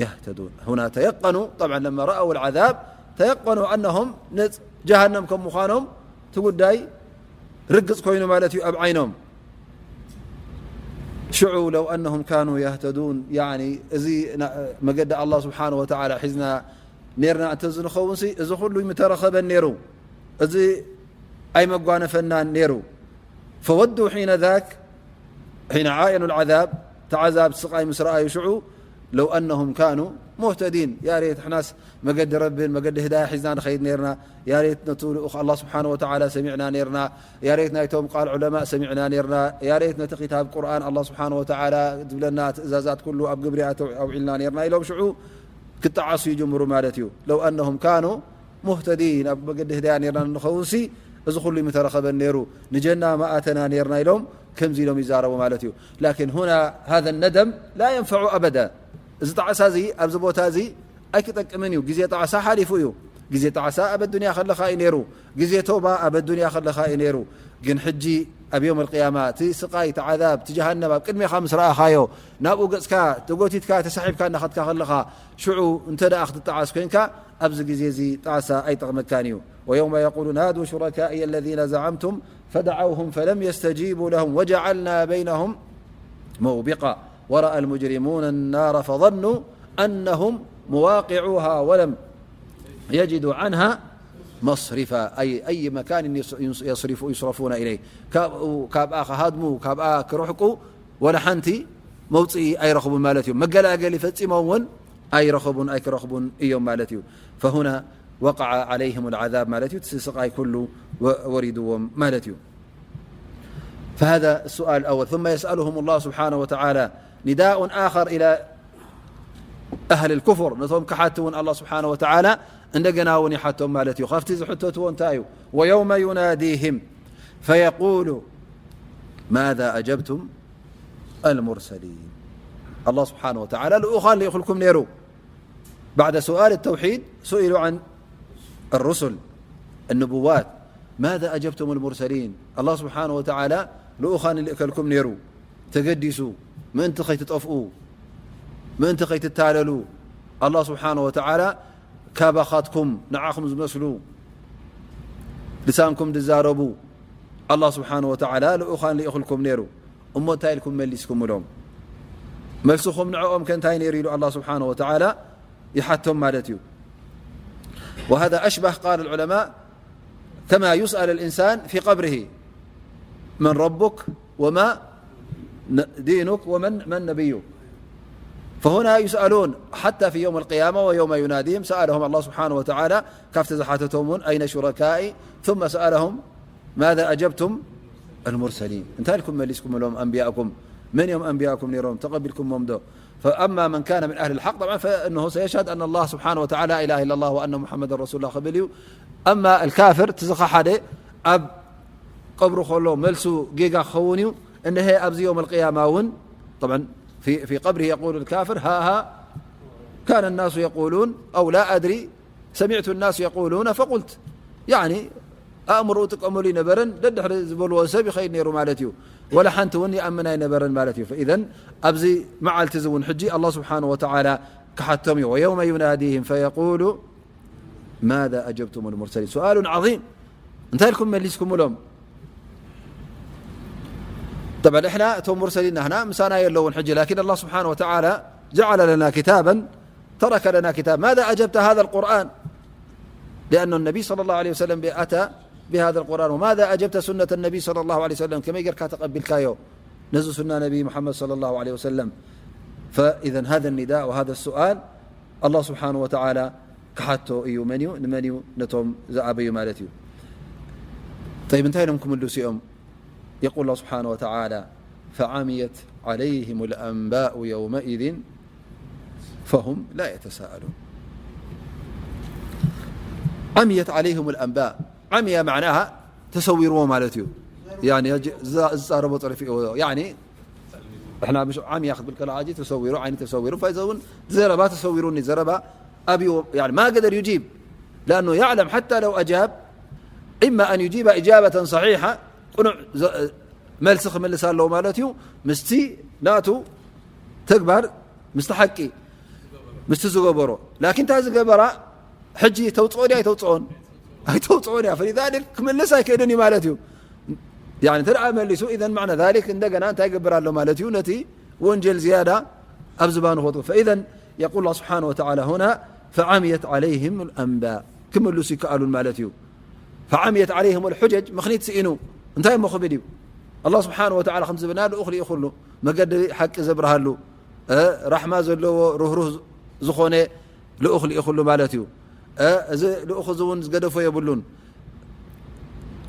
يهتدون. هنا تيقنوا، طبعا لما رأوا العذاب تيقنوا أنهم ነጽ-، ጀሃነም ከም ምዃኖም እቲ ጉዳይ ርግጽ ኮይኑ ማለት እዩ ኣብ ዓይኖም። ሽዑ لو أنهم كانوا يهتدون፣ ያኒ እዚ ና-፣ መገዲ ኣላህ ስብሓነ ወተዓላ ሒዝና ኔርና እንተዝንኸውንሲ እዚ ኩሉ ምተረኸበን ኔሩ፣ እዚ ኣይመጓነፈናን ኔሩ። فودوا حين ذاك حين عاينوا العذاب፣ እቲ ዓዛብ ስቓይ ምስ ረኣዩ ሽዑ لو أنهم كانوا مهتدين، ያ ሬት ሕናስ መገዲ ረብን መገዲ ህዳያ ሒዝና ንኸይድ ኔርና፣ ያ ሬት ነቱ ልኡኽ ኣላህ ስብሓነ ወተዓላ ሰሚዕና ኔርና፣ ያ ሬት ናይቶም ቃል ዑለማእ ሰሚዕና ኔርና፣ ያ ሬት ነቲ ኪታብ ቁርኣን ኣላህ ስብሓነ ወተዓላ ዝብለና ትእዛዛት ኩሉ ኣብ ግብሪ ኣተው-፣ ኣውዒልና ኔርና ኢሎም ሽዑ ክጠዓሱ ይጅምሩ ማለት እዩ። لو أنهم كانوا مهتدين، ኣብ መገዲ ህዳያ ኔርና ንኸውንሲ እዚ ኩሉ ምተረኸበን ኔሩ፣ ንጀና ምኣተና ኔርና ኢሎም ከምዚ ኢሎም ይዛረቡ ማለት እዩ። لكن هنا هذا الندم لا ينفع أبدا። እዚ ጣዕሳ እዚ ኣብዚ ቦታ እዚ ኣይክጠቅምን እዩ። ግዜ ጣዕሳ ሓሊፉ እዩ። ግዜ ጣዕሳ ኣብ ኣዱንያ ከለኻ እዩ ኔሩ። ግዜ ቶባ ኣብ ኣዱንያ ከለኻ እዩ ኔሩ። ግን ሕጂ ኣብ የውም ኣልቅያማ እቲ ስቓይ፣ እቲ ዓዛብ፣ እቲ ጀሃነም ኣብ ቅድሜኻ ምስ ረኣኻዮ፣ ናብኡ ገጽካ ተጎቲትካ ተሳሒብካ እናኸድካ ከለኻ፣ ሽዑ እንተ ደኣ ክትጠዓስ ኮይንካ፣ ኣብዚ ግዜ እዚ ጣዕሳ ኣይጠቕመካን እዩ። ويوم يقول نادوا شركائي الذين زعمتم فدعوهم فلم يستجيبوا لهم وجعلنا بينهم موبقا ورأى المجرمون النار فظنوا أنهم مواقعوها ولم يجدوا عنها مصرفا. أي، أي مكان يص-، يص-، يصرف-، يصرفون إليه. ካብ-، ካብኣ ክሃድሙ፣ ካብኣ ክርሕቁ ወላ ሓንቲ መውፅኢ ኣይረኽቡን ማለት እዩ። መገላገሊ ፈፂሞም እውን ኣይረኽቡን፣ ኣይክረኽቡን እዮም ማለት እዩ። فهنا وقع عليهم العذاب ማለት እዩ። እቲ ስቓይ ኩሉ ወ-፣ ወሪድዎም ማለት እዩ። فهذا السؤال الأول. ثم يسألهم الله سبحانه وتعالى نداء آخر إلى أهل الكفر. ነቶም ክሓቲ እውን الله سبحانه وتعالى እንደገና እውን ይሓቶም ማለት እዩ። ካብቲ ዝሕተትዎ እንታይ እዩ؟ ويوم يناديهم فيقول ماذا أجبتم المرسلين. الله سبحانه وتعالى ልኡኻን ልኢኹልኩም ነይሩ። بعد سؤال التوحيد سئلوا عن الرسل، النبوات، ماذا أجبتم المرسلين؟ الله سبحانه وتعالى ልኡኻን ይልእከልኩም ነይሩ። ተገዲሱ ምእንቲ ከይትጠፍኡ፣ ምእንቲ ከይትታለሉ፣ الله سبحانه وتعالى ካባኻትኩም ንዓኹም ዝመስሉ ልሳንኩም ዝዛረቡ الله سبحانه وتعالى ልኡኻን ልኢኹልኩም ነይሩ። እሞ እንታይ ኢልኩም መሊስኩምሎም? መልስኹም ንዕኦም ከ እንታይ ነይሩ ኢሉ الله سبحانه وتعالى ይሓቶም ማለት እዩ። وهذا أشبه، قال العلماء، كما يسأل الإنسان في قبره من ربك وما ن- دينك ومن من نبيك. فهنا يسألون حتى في يوم القيامة ويوم يناديهم سألهم الله سبحانه وتعالى ካብቲ ዝሓተቶም እውን أين شركائي ثم سألهم ماذا أجبتم المرسلين؟ እንታይ ኢልኩም መሊስኩምሎም ኣንብያእኩም? መን እዮም ኣንብያእኩም ነይሮም? ተቐቢልኩሞም ዶ? فأما من كان من أهل الحق طبعا فإنه سيشهد أن الله سبحانه وتعالى لا إله إلا الله وأن محمدا رسول الله ክብል እዩ። أما الكافر እቲ ዝኸሓደ ኣብ ቀብሩ ከሎ መልሱ ጌጋ ክኸውን እዩ። እነሀ ኣብዚ يوم القيامة እውን طبعا في في قبره يقول الكافر ها ها كان الناس يقولون أو لا أدري سمعت الناس يقولون فقلت يعني ኣእምሮኡ ጥቀመሉ ይነበረን ደድሕሪ ዝበልዎ ሰብ ይኸይድ ነይሩ ማለት እዩ። ወላ ሓንቲ እውን ይኣምን ኣይነበረን ማለት እዩ። فإذا ኣብዚ መዓልቲ እዚ እውን ሕጂ الله سبحانه وتعالى ክሓቶም እዩ። ويوم يناديهم فيقول ماذا أجبتم المرسلين؟ سؤال عظيم. እንታይ ኢልኩም መሊስኩምሎም? طبعا إحنا እቶም مرسلين ናህና ምሳና የለውን ሕጂ لكن الله سبحانه وتعالى جعل لنا كتابا ترك لنا كتاب. ماذا أجبت هذا القرآن؟ لأن النبي صلى الله عليه وسلم أتى بهذا القرآن. وماذا أجبت سنة النبي صلى الله عليه وسلم؟ ከመይ ጌርካ ተቐቢልካዮ ነዚ ሱና ነቢ محمد صلى الله عليه وسلم؟ فإذا هذا النداء وهذا السؤال الله سبحانه وتعالى ክሓቶ እዩ። መን እዩ? ንመን እዩ? ነቶም ዝኣበዩ ማለት እዩ። طيب እንታይ ኢሎም ክምልሱ እዮም? يقول الله سبحانه وتعالى فعميت عليهم الأنباء يومئذ فهم لا يتساءلون. عميت عليهم الأنباء. عمي معناها ተሰዊርዎ ማለት እዩ። يعني ዝፃረቦ ፀርፊ يعني እሕና ምሽ ዓምያ ክትብል ከላ ሕጂ ተሰዊሩ ዓይኒ ተሰዊሩ ፈይዘ እውን ዘረባ ተሰዊሩኒ ዘረባ ኣብዎ يعني ما قدر يجيب لأنه يعلم حتى لو أجاب إما أن يجيب إجابة صحيحة ቅኑዕ መልሲ ክምልስ ኣለዎ ማለት እዩ። ምስቲ ናቱ ተግባር ምስቲ ሓቂ ምስቲ ዝገበሮ ላኪን እታ ዝገበራ ሕጂ ተውፅኦ ድያ ኣይተውፅኦን ኣይተውፅኦን እያ ፈሊዛሊክ ክምልስ ኣይክእልን እዩ ማለት እዩ። يعني እንተ ደኣ መሊሱ إذا معنى ذلك እንደገና እንታይ ይገብር ኣሎ ማለት እዩ ነቲ ወንጀል ዝያዳ ኣብ ዝባኑ ክወጥቁ فإذا يقول الله سبحانه وتعالى هنا فعميت عليهم الأنباء ክምልሱ ይከኣሉን ማለት እዩ። فعميت عليهم الحجج ምኽኒት ስኢኑ እንታይ እሞ ክብል እዩ? الله سبحانه وتعالى ከም ዝብና ልኡኽ ልኢኹሉ መገዲ ሓቂ ዘብርሃሉ ራሕማ ዘለዎ ርህሩህ ዝኾነ ልኡኽ ልኢኹሉ ማለት እዩ። እዚ ልኡኽ እዚ እውን ዝገደፎ የብሉን።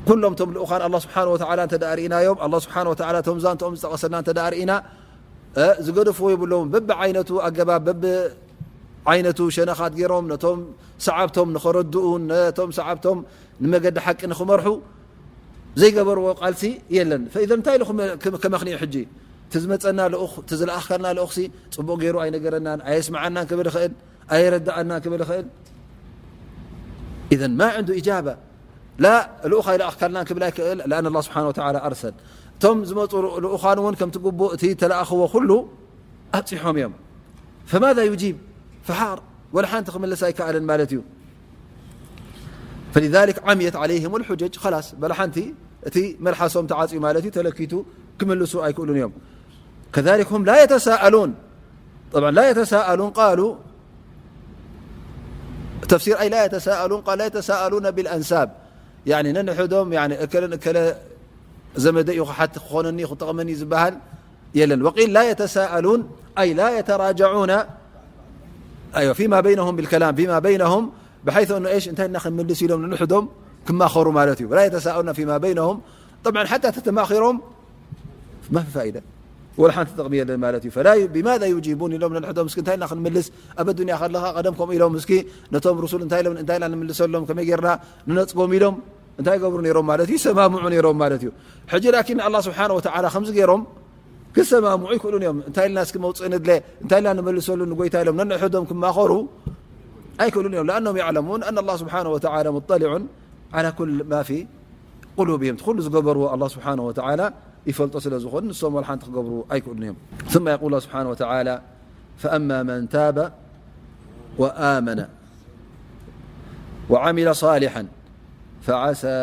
ኩሎም ቶም ልኡኻን الله سبحانه وتعالى እንተ ደኣ ርኢናዮም الله سبحانه وتعالى ቶም ዛንትኦም ዝጠቐሰልና እንተ ደኣ ርኢና ዝገደፍዎ የብሎም። በብዓይነቱ ኣገባብ በብዓይነቱ ሸነኻት ገይሮም ነቶም ሰዓብቶም ንኸረድኡ ነቶም ሰዓብቶም ንመገዲ ሓቂ ንኽመርሑ ዘይገበርዎ ቃልሲ የለን። ፈኢዘን እንታይ ኢሉ ከመኽንዩ ሕጂ እቲ ዝመፀና ልኡኽ እቲ ዝለኣኽካልና ልኡኽሲ ፅቡቕ ገይሩ ኣይነገረናን ኣየስምዓናን ክብል ይኽእል ኣየረዳኣናን ክብል ይኽእል። إذا ما عنده إجابة لا ልኡኽ ኣይለኣኽካልናን ክብል ኣይክእል لأن الله سبحانه وتعالى أرسل እቶም ዝመፁ ልኡኻን እውን ከምቲ ግቡእ እቲ ተለኣኽዎ ኩሉ ኣብፂሖም እዮም። فماذا يجيب فحار ወላ ሓንቲ ክምልስ ኣይከኣልን ማለት እዩ። فلذلك عميت عليهم الحجج خلاص በላ ሓንቲ እቲ መልሓሶም ተዓፅዩ ማለት እዩ ተለኪቱ ክምልሱ ኣይክእሉን እዮም። كذلك هم لا يتساءلون طبعا لا يتساءلون قالوا تفسير أي لا يتساءلون قال لا يتساءلون بالأنساب يعني ነንሕዶም يعني እከለን እከለ ዘመደ እዩ ክሓቲ ክኾነኒ ክጠቕመኒ ዝበሃል የለን وقيل لا يتساءلون أي لا يتراجعون أيوة فيما بينهم بالكلام فيما بينهم بحيث أنه إيش እንታይ እና ክንምልስ ኢሎም ንንሕዶም ክማኸሩ ማለት እዩ لا يتساءلون فيما بينهم طبعا حتى ተተማኺሮም ما في فائدة. ولا ሓንቲ ጥቕሚ የለን ማለት እዩ። فلا ي-، بماذا يجيبون ኢሎም ነንሕዶም፣ እስኪ እንታይ ኢልና ክንምልስ? ኣብ ኣዱንያ ከለኻ ቀደም ከምኡ ኢሎም፣ እስኪ ነቶም ሩሱል እንታይ ኢሎም፣ እንታይ ኢልና ንምልሰሎም፣ ከመይ ጌርና ንነጽጎም ኢሎም እንታይ ይገብሩ ነይሮም ማለት እዩ? ይሰማምዑ ነይሮም ማለት እዩ። ሕጂ ላኪን ኣላህ ስብሓነ ወተዓላ ከምዚ ገይሮም ክሰማምዑ ኣይክእሉን እዮም። እንታይ ኢልና እስኪ መውፅእ ንድለ፣ እንታይ ኢልና ንመልሰሉ ንጎይታ ኢሎም ነንሕዶም ክማኸሩ ኣይክእሉን እዮም። لأنهم يعلمون أن الله سبحانه وتعالى مطلع على كل ما في قلوبهم. ኩሉ ዝገበርዎ ኣላህ ስብሓነ ወተዓላ ይፈልጦ ስለ ዝኾኑ ንሶም ወላ ሓንቲ ክገብሩ ኣይክእሉን እዮም። ثم يقول الله سبحانه وتعالى: فأما من تاب وآمن وعمل صالحا فعسى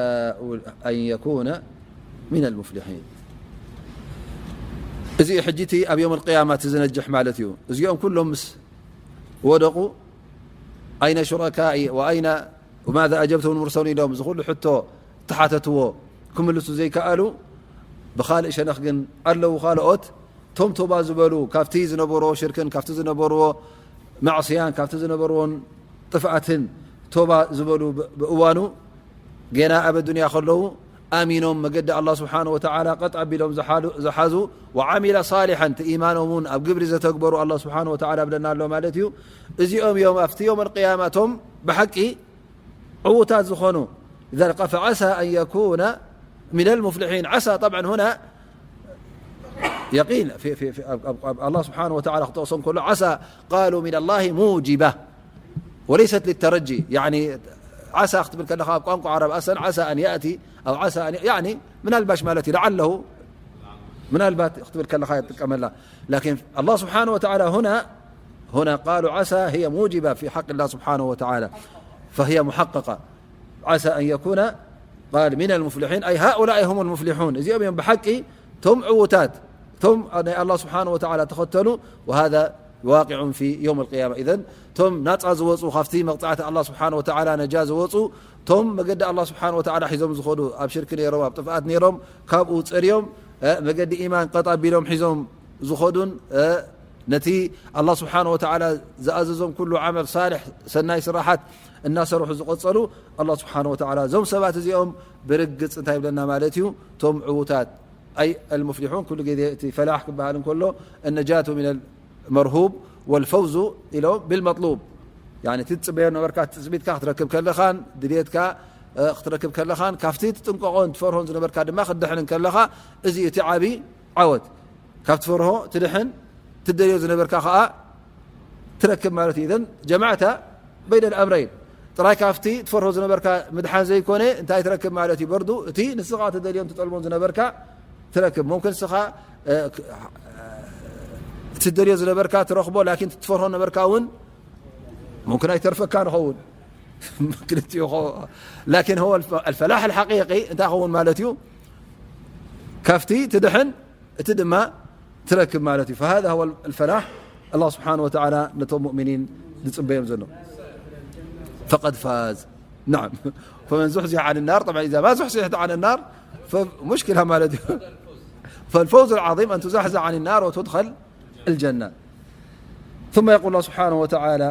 أن يكون من المفلحين. እዚ ሕጂ እቲ ኣብ የውም ኣልቅያማ እቲ ዝነጅሕ ማለት እዩ። እዚኦም ኩሎም ምስ ወደቑ፣ ኣይነ ሹረካኢ ወኣይነ ወማዛ ኣጀብቱም ሙርሰሉን ኢሎም እዚ ኩሉ ሕቶ ተሓተትዎ ክምልሱ ዘይከኣሉ፣ ብኻልእ ሸነኽ ግን ኣለዉ ካልኦት፣ ቶም ቶባ ዝበሉ ካብቲ ዝነበርዎ ሽርክን ካብቲ ዝነበርዎ ማዕስያን ካብቲ ዝነበርዎን ጥፍኣትን ቶባ ዝበሉ ብ-፣ ብእዋኑ ጌና ኣብ ኣዱንያ ከለዉ ኣሚኖም መገዲ ኣላህ ስብሓነ ወተዓላ ቀጥ ኣቢሎም ዝሓሉ-፣ ዝሓዙ፣ ወዓሚለ ሳሊሐን፣ እቲ ኢማኖም እውን ኣብ ግብሪ ዘተግበሩ ኣላህ ስብሓነ ወተዓላ ብለና ኣሎ ማለት እዩ። እዚኦም እዮም ኣብቲ የውም ኣልቅያማ እቶም ብሓቂ ዕዉታት ዝኾኑ። لذلك فعسى أن يكون من المفلحين. ዓሳ طبعا هنا يقين في، في، في، ኣብ፣ ኣብ፣ ኣብ ኣላህ ስብሓነ ወተዓላ ክጠቕሶም ከሎ ዓሳ قالوا من الله موجبة وليست للترجي. يعني ዓሳ ክትብል ከለኻ ኣብ ቋንቋ ዓረብ ኣሰን ዓሳ ኣን ያእቲ ኣው ዓሳ ኣን፣ ያኒ ምናልባሽ ማለት እዩ። ለዓለሁ ምናልባት ክትብል ከለኻ ይጥቀመላ። ላኪን ኣላህ ስብሓነ ወተዓላ ሁና፣ ሁና ቃሉ ዓሳ ህየ ሙጅባ ፊ ሓቅ ላህ ስብሓነ ወተዓላ ፈህየ ሙሓቀቃ። ዓሳ ኣን የኩነ ቃል ሚነል ሙፍሊሒን፣ ኣይ ሃኡላኢ ሁሙል ሙፍሊሑን፣ እዚኦም እዮም ብሓቂ ቶም ዕዉታት፣ ቶም ናይ ኣላህ ስብሓነ ወተዓላ ተኸተሉ። ወሃዛ ዋቂዑን ፊ የውም ኣልቅያማ። ኢዘን ቶም ናፃ ዝወፁ፣ ካብቲ መቕፃዕቲ ኣላህ ስብሓነ ወተዓላ ነጃ ዝወፁ፣ ቶም መገዲ ኣላህ ስብሓነ ወተዓላ ሒዞም ዝኸዱ፣ ኣብ ሽርክ ነይሮም፣ ኣብ ጥፍኣት ነይሮም፣ ካብኡ ፀርዮም፣ እ፣ መገዲ ኢማን ቀጥ ኣቢሎም ሒዞም ዝኸዱን፣ እ፣ ነቲ ኣላህ ስብሓነ ወተዓላ ዝኣዘዞም ኩሉ ዓመል ሳልሕ፣ ሰናይ ስራሓት እናሰርሑ ዝቐፀሉ፣ ኣላህ ስብሓነ ወተዓላ እዞም ሰባት እዚኦም ብርግፅ እንታይ ይብለና ማለት እዩ? ቶም ዕዉታት፣ ኣይ ኣልሙፍሊሑን፣ ኩሉ ግዜ እቲ ፈላሕ ክበሃል እንከሎ፣ النجاة من المرهوب والفوز ኢሎም بالمطلوب። ያኒ እቲ ትፅበዮ ነበርካ፣ ትፅቢትካ ክትረክብ ከለኻን ድልየትካ፣ እ፣ ክትረክብ ከለኻን ካብቲ ትጥንቀቖን ትፈርሆን ዝነበርካ ድማ ክትድሕን ከለኻ፣ እዚ እቲ ዓቢ ዓወት። ካብ ትፈርሆ ትድሕን፣ ትደልዮ ዝነበርካ ኸኣ ትረክብ ማለት እዩ። ኢዘን ጀማዕታ በይነል ኣምረይን። ጥራይ ካብቲ ትፈርሆ ዝነበርካ ምድሓን ዘይኮነ፣ እንታይ ትረክብ ማለት እዩ? በርዱ እቲ ንስኻ ትደልዮን ትጠልቦን ዝነበርካ ትረክብ። ሙምክን ንስኻ፣ እ፣ ክ-፣ ትደልዮ ዝነበርካ ትረኽቦ፣ ላኪን ትፈርሆ ነበርካ እውን ሙምክን ኣይተርፈካ ንኸውን። ክልቲኡ ኸ-፣ ላኪን هو الف-، الفلاح الحقيقي እንታይ ኸውን ማለት እዩ? ካብቲ ትድሕን እቲ ድማ ትረክብ ማለት እዩ። فهذا هو الفلاح ኣላህ ስብሓነ ወተዓላ ነቶም ሙእሚኒን ዝፅበዮም ዘሎ። فقد فاز. نعم. فمن زحزح عن النار، طبعا إذا ما زحزحت عن النار فمشكلة ማለት እዩ። فالفوز العظيم أن تزحزح عن النار وتدخل الجنة. ثم يقول الله سبحانه وتعالى: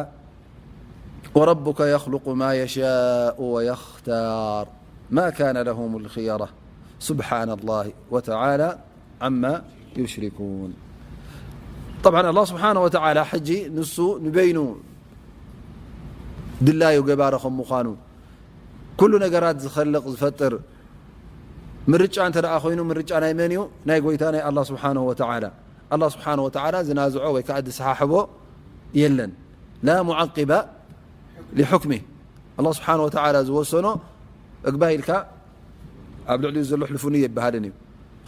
وربك يخلق ما يشاء ويختار ما كان لهم الخيرة سبحان الله وتعالى عما يشركون. طبعا ኣላህ ስብሓነ ወተዓላ ሕጂ ንሱ ንበይኑ ድላዩ ገባሪ ከም ምዃኑ፣ ኩሉ ነገራት ዝኸልቕ ዝፈጥር ምርጫ እንተ ደኣ ኮይኑ፣ ምርጫ ናይ መን እዩ? ናይ ጎይታ ናይ ኣላህ ስብሓነሁ ወተዓላ። ኣላህ ስብሓነሁ ወተዓላ ዝናዝዖ ወይ ከዓ ዝሰሓሕቦ የለን። ላ ሙዓቂበ ሊሑክሚህ። ኣላህ ስብሓነሁ ወተዓላ ዝወሰኖ እግባይ ኢልካ ኣብ ልዕሊኡ ዘሎ ሕልፉኒ የበሃልን እዩ።